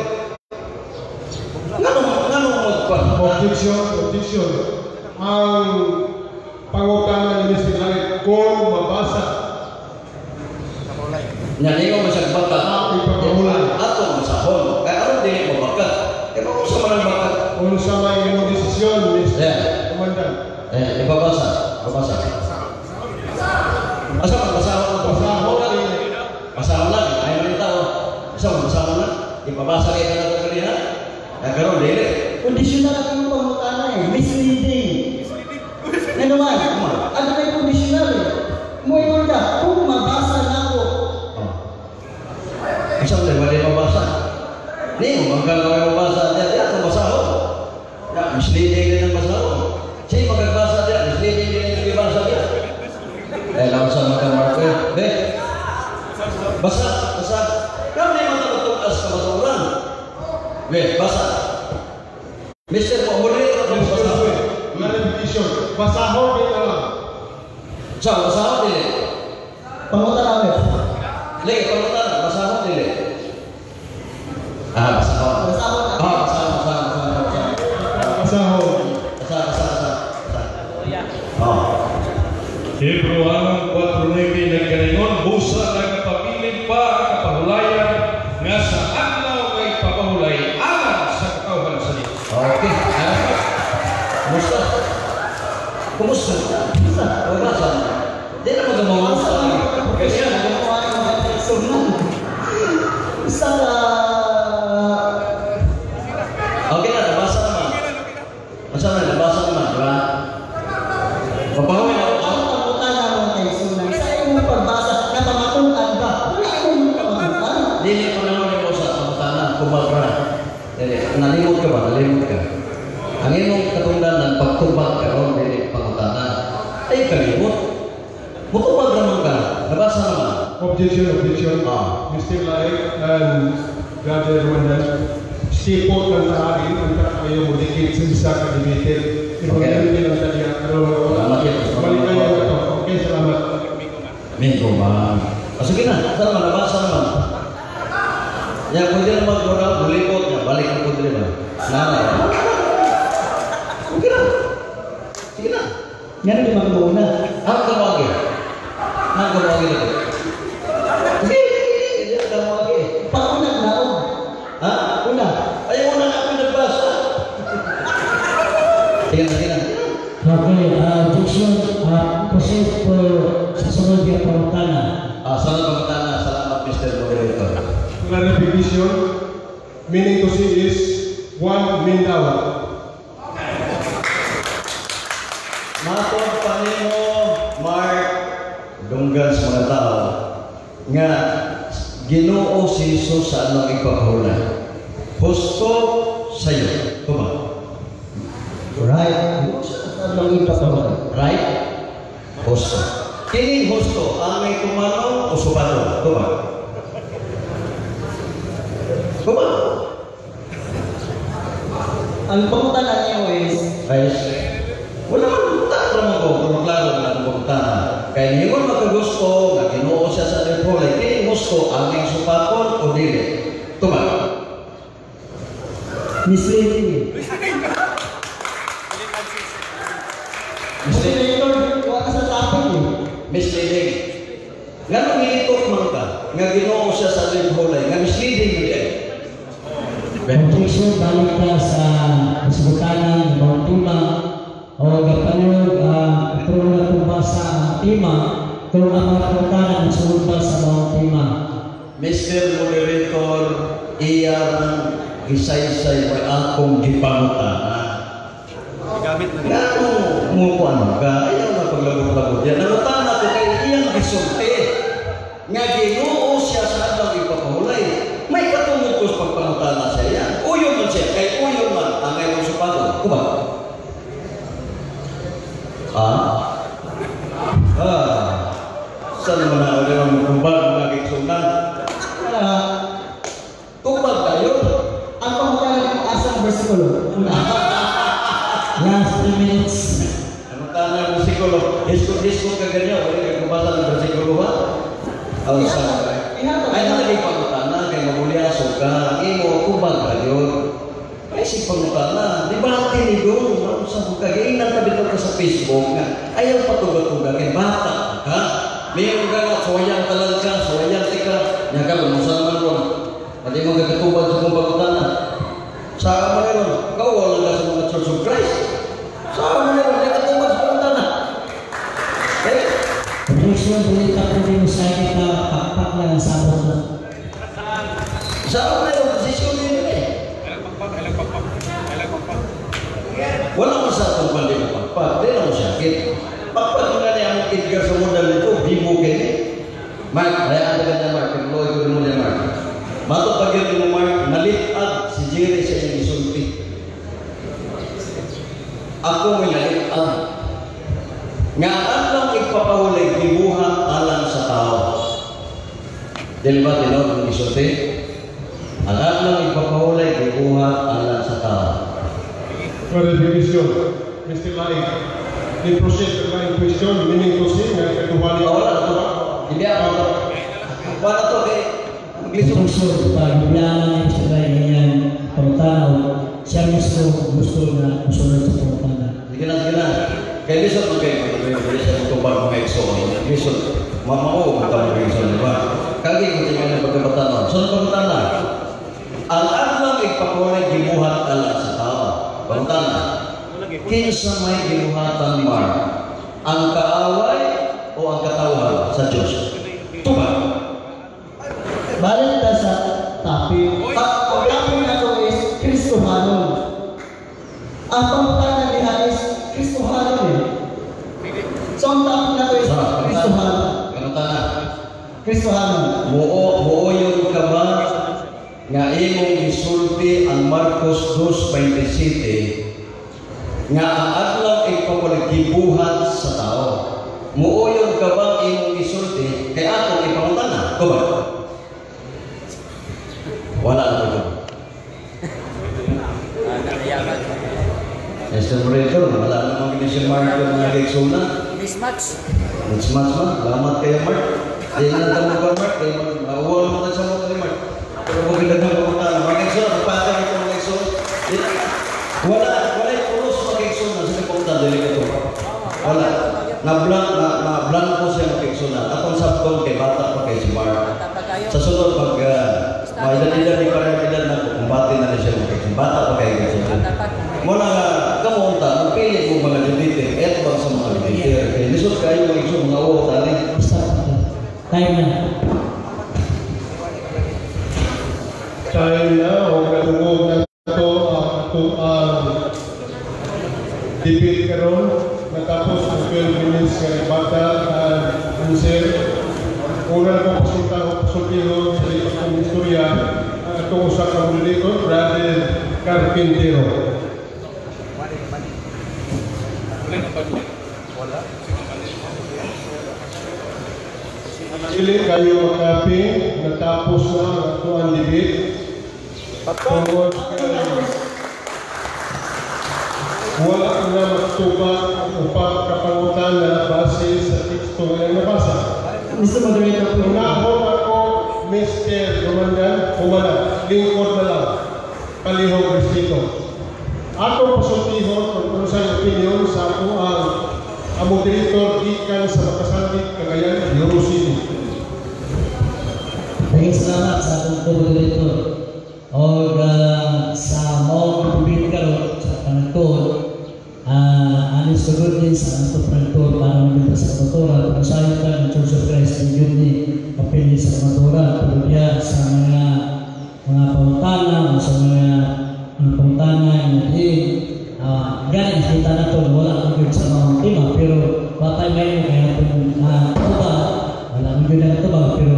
Ngano ngano mo? Objection, objection. Ang pangutana ni Mr. Larit, kung mabasa Nya ningon man siya bakak. Ang ipapahulay. Atong masahon. Kaya aron dili mo bakak. Kaya kung sa man ang bakak? Kung sa may imong desisyon, Mr. Yeah. Commandant. Eh, ipabasa. Babasa. Asa man basahon ko? Basahon eh. Basahon lang. Ay man tao. Asa man basahon lang? Ipabasa kay kana to kanina. Ya karon dili. Kondisyonal ang imong pangutana eh. Misleading. Ano man? Ano may conditional eh. Muingon ka, kung mabasa na ako. Oh. Asa man wala mabasa? Ni mo manggal ka mabasa diya diya ato basahon. Ya misleading din ang basahon. Siya magagbasa diya, misleading din ang gibasa diya. Eh, lawan sa mga Marco. Be. Basa, basa. Kami man tugas ka basuran. Be, basa. Mr. Mo, moderator ko Mr. basa. Sue, clarification. Basahon din na lang. Sa basahon dili. Pangutana ulit. Lagi pangutana, basahon dili. Ah, basahon. Basahon. Ah, basahon, basahon, basahon, basahon. Basahon. Basa, basa, basa. Basa. Oh. Hebreohanon 4:9 nagkalingon, busa nagpabilin pa ang kapahulayan nga sa adlaw kay papahulay alang sa katawhan sa Dios. Okay. Ah. Kumusta? Kumusta? Kumusta? Basa. Di na magamamusta. Kasi Usa ka Okay na, nabasa naman. Basa na, nabasa naman, di ba? Mapahuwi na ako. Ang pangutana, mga kaigsunan, sa imong pagbasa, napamatunan ba? Wala imong pamatunan. Dili pa naman mo sa pangutana, kumagra. Dili, nalimot ka ba? Nalimot ka. Ang imong katungdanan, pagtubag karon dili pangutana. Ay, kalimot. Mutubag naman ka. Nabasa naman. Objection, objection. Ah. Mr. Laik and Brother Romandan, sipot ng taari, ang kayo mo dikit sa isa ka debater. Ipag-limit lang taliya. Pero Salamat yun. Balik kayo na to. Okay, salamat. Mingo ba? Ah, sige na, saan naman, nabasa naman. Ya, pwede na mag-oral, mulipot niya, balik ang pwede ba? Nanay. Okay na. Sige na. Nga di magmuna. Ang kamagi. Ang kamagi na to. Sige, sige, sige, ang kamagi. Paunang naog. Ha? Una. Ayaw na ako nagbasa. Sige na, sige na. Okay, objection, proceed to sa sunod nga pangutana. Ah, salamat pangutana, salamat Mr. Moderator. Clarification, meaning to say is one min down. Matod pa nimo, Mark, dunggan sa mga tao nga Ginoo si Jesus sa anong ipapahulay. Husto sa'yo. Tuma. Right. Sa anong ipapahulay. Right? Husto. Kining husto, ang may tumano o supanon. Tuma. Tuma. Ang pangutana niyo is, Guys, wala man buta naman ko, kung klaro na akong pangutana. Kaya niingon makagusto, nga Ginoo siya sa ipahulay, kining husto, ang may supakon o dili. Tuma. Misleading eh. Misleading. Moderator, wala sa topic eh. Misleading. Nga nung nilitok man ka, nga Ginoo siya sa ipahulay, nga misleading yun eh. Objection, balik ka sa kasugutanan ng tema o gapalog uh, na itong basa ang tema kung ang mga pangutana nagsunod ba sa mga tema. Mr. Moderator, iyang gisaysay may akong gipangutana. Gamit na Nga mo mo ano ka, ayaw na paglabot-labot yan. Nangutana ko kay iyang gisulti. Nga Ginoo siya sa adlaw ipapahulay. May katungod ko sa pagpangutana sa iya. Uyon man siya, kay uyon man ang imong supagon. Kuba? Ah? Ah. Saan naman na ulit ang kumbag mga kaigsunan? Tubag kayo. Ang pangutana ko asa ang bersikulo. Last 3 minutes. Anong tana ang bersikulo? Disko-disko ka ganyan. Wala ka kubasa ng bersikulo ha? Oh, sa ay nalagay pangutana kay mabulyaso ka. Imo kubag kayo. Ay si pangutana. Di ba tinidong? Sa kagainan tabi ka sa Facebook nga. Ayaw patuga-tuga kay bata ka. Mayroon ka nga, suwayang talag ka, suwayang tika. Nya ka, lumusa naman ron. Pati mo kakatubad sa kong pangutana. Sa mo na ron, ikaw wala ka sa mga Church of Christ. Sa mo na ron, kakatubad sa pangutana. Okay? Objection, dili ka pwede mo sa kita, pakpak lang ang sabot na. Sa mo na ron, posisyon din eh. Wala mo sa atong pandi mo pakpak, di na mo sakit. Pakpak mo na niya ang Edgar sa mundal nito, bibo kini. Mark, hayaan ka na Mark, pagloy ko mo niya Mark. Matod pag yun mo Mark, nalitag si Jerry sa iyang isulti. Ako may nalitag. Nga ang ipapahulay, gibuhat alang sa tao. Dili ba tinuod ang isulti? Ang adlaw ipapahulay, gibuhat alang sa tao. Clarification, Mr. Laing. Ni-proceed ang laing question, meaning to say, nga kaduha niya. Wala na to. Hindi ako to. Wala to kay maglisod. Objection, pag bibiyaan ni Mr. Lai ganyan pangutana, siya mismo gusto na musunod sa pangutana. Sige na, sige na. Kay lisod man kayo magtuloy sa tubag mga igsoon. Lisod. Mamao ka mga igsoon, di ba? Kagi ko tingnan ang pagkabatanon. So, ang pangutana, ang adlaw ipapahulay gibuhat alang sa tao. Pangutana, kinsa may gibuhatan Mark? Ang kaaway o ang katawhan sa Diyos? Tubag. Balik ta sa topic. Ang topic nato is Kristohanon. Ang pangutana diha is Kristohanon eh. So ang topic nato is Kristohanon. Pangutana, Kristohanon. Muoyon ka ba nga imong gisulti ang Marcos 2:27 nga ang adlaw ipapahulay gibuhat sa tao? Muoyon ka ba imong gisulti kay atong ipangutana? Tubag. Wala na ito. Mr. Moderator, wala namang gini si Mark yung mga kaigsunan. Mismatch. Mismatch man, salamat kayo Mark. Di na tanong ka Mark, kaya mauwa naman tayo sa mga ni Mark. Pero kung ginagawa ko na, mga kaigsunan, magpatay ito mga kaigsunan. Wala, wala yung pulos mga kaigsunan, sa pangutana, dili ka ito. Wala. Na-blanco siya mga kaigsunan. Atong sabton kay bata pa kay si Mark. Sa sunod, pag maedad-edad ni parang edad na kumbate na siya mga kaigsunan. Bata pa kay kaigsunan. Muna nga, kamunta, magpili mo mga debate, eto bang sa mga debate. Kaya lisod kayo mga igsoon, mga uwo, tali. Stop. Time na. Time na, o kadungog na ito ang atuang debate karon. Natapos ang 12 minutes nga rebuttal and answer. Una na po pasulta o pasultihon sa lipat kong istorya ang atong usa ka moderator, Brother Carpintero. Dili kayo makapi, natapos na ang atuang debate. Tungod kay wala na magtubag ang upat ka pangutana base sa teksto nga nabasa. Mr. Moderator, Unahon ako, Mr. Romandan, humana, lingkod na lang, palihog respeto. Atong pasultihon kung ano sa opinion sa ako ang moderator gikan sa Makasantid, Cagayan de Oro City. Daghang salamat sa atong co-moderator. Og sa maong debate karon sa panagtuon, anis sugod din sa atong panagtuon para mabita sa motora. Kung sayo ka ng Church of Christ, yun ni kapili sa motora. Pero diya sa mga pangutana o sa mga pangutana nga diin, gani kita na to wala ang gyud sa maong tema, pero watay may kaya itong tubag, wala ang gyud ang tubag, pero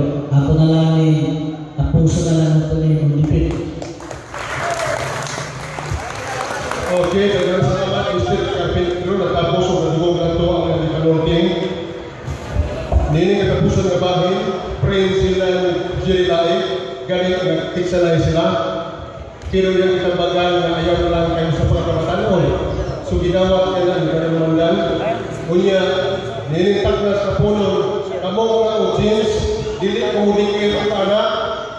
Gani nagtigsalay sila. Pero yung itambagan na ayaw na lang kayo sa pagkabatanon. So gidawat ka na ni Mandan. Unya, ninintak na sa punon, kamo mga audience, dili ko mudikir ang anak,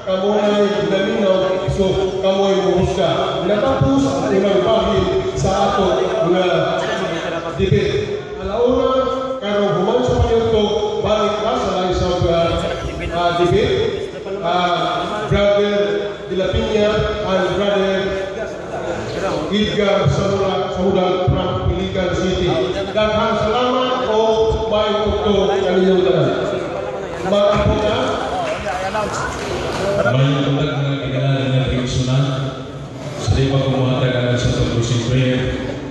kamo na naminaw, so kamo'y muhusga. Natapos ang unang bahin sa ato mga debate. Alauna, karong human sa panito, balik na sa lines of debate, Brother De La Peña and Brother Edgar Samula Samudal from Iligan City. Daghang salamat o maayong udto kaninyong tanan. Mag-apo na. Maayong buntag, mga higala nga kaigsuonan. Sa di pa kumuhatag ang sa closing prayer,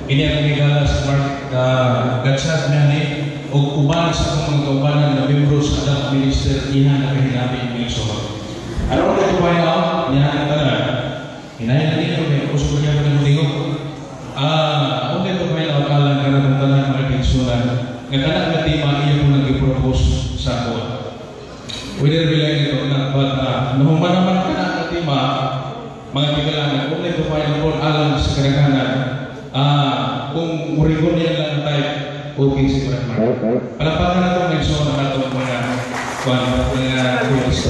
ini ang higala sa Mark Gatsat ni og uban sa akong mga kaubanan na membro sa Adult Minister iha na kahinami ng igsoon. Ano ko ito ba niya ang tanan? Hinahin na dito kay kusog kaya pa ng tingog. Okay ito ba yung kalang kanatong tanan, mga kaigsuonan, nga kanang nga tema iya po nag-propose sa ako. Whether bilang ito na but nahuman naman ka na ang tema, mga higala, kung ito final call alang sa kadaghanan, kung murigon yan lang type, okay si Brad Mark. Palapakan na itong igsoon na itong mga kwan, mga tourist.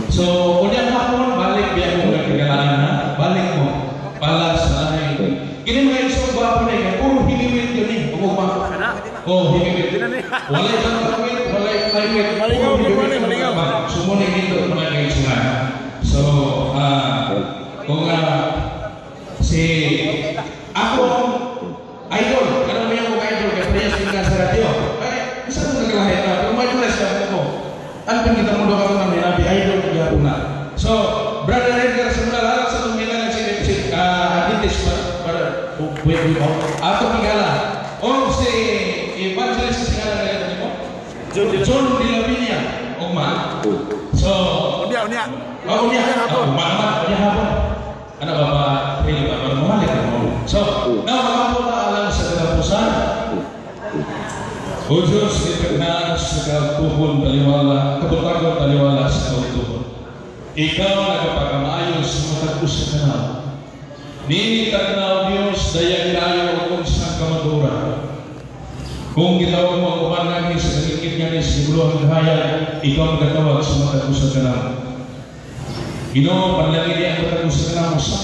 So, unyang hapon, balik biya mo mga higalaan ha, balik mo, pala sa lahi. Kini mga igsoon, gwapo na eh, puro heavyweight yun eh, umugma. Oh, heavyweight. Walay bantamweight, walay flyweight. Malingaw, malingaw, malingaw. Sumunin dito mga kaigsuonan. So, kung si akong idol, ano mo yung idol kay parehas din ka sa radyo. Ay, isa mo naglahi na, pero may dress ka mo. Ano pa kita mo ka nang hinabi idol gyapon na. So, Brother Edgar sa lahat sa itong hilangan si Adventist para wait wait mo. Ato higala. O si Evangelist sa ngalan nila mo? John De La Peña. Ugma. So, Unya, unya. Oh, unya. Unya hapon. Oh, ugma, unya hapon. Ano ba ba? Pili ba? Para mahalik mo. So, now mga na alang sa katapusan. O Diyos, ipagnaas sa kautuhon taliwala, kabuntagon taliwala sa kautuhon. Ikaw nagapakamayo sa matag usa ka nawong. Niini tagnaw, Diyos, dayag kaayo kung sa kamatuoran. Kung gitawag mo ang uban ngani sa kalingkit ngani sa gibuluhang kahayag, ikaw ang gatawag sa matag usa ka nawong. Ginoo, panlangin niya ang matag usa ka nawong sa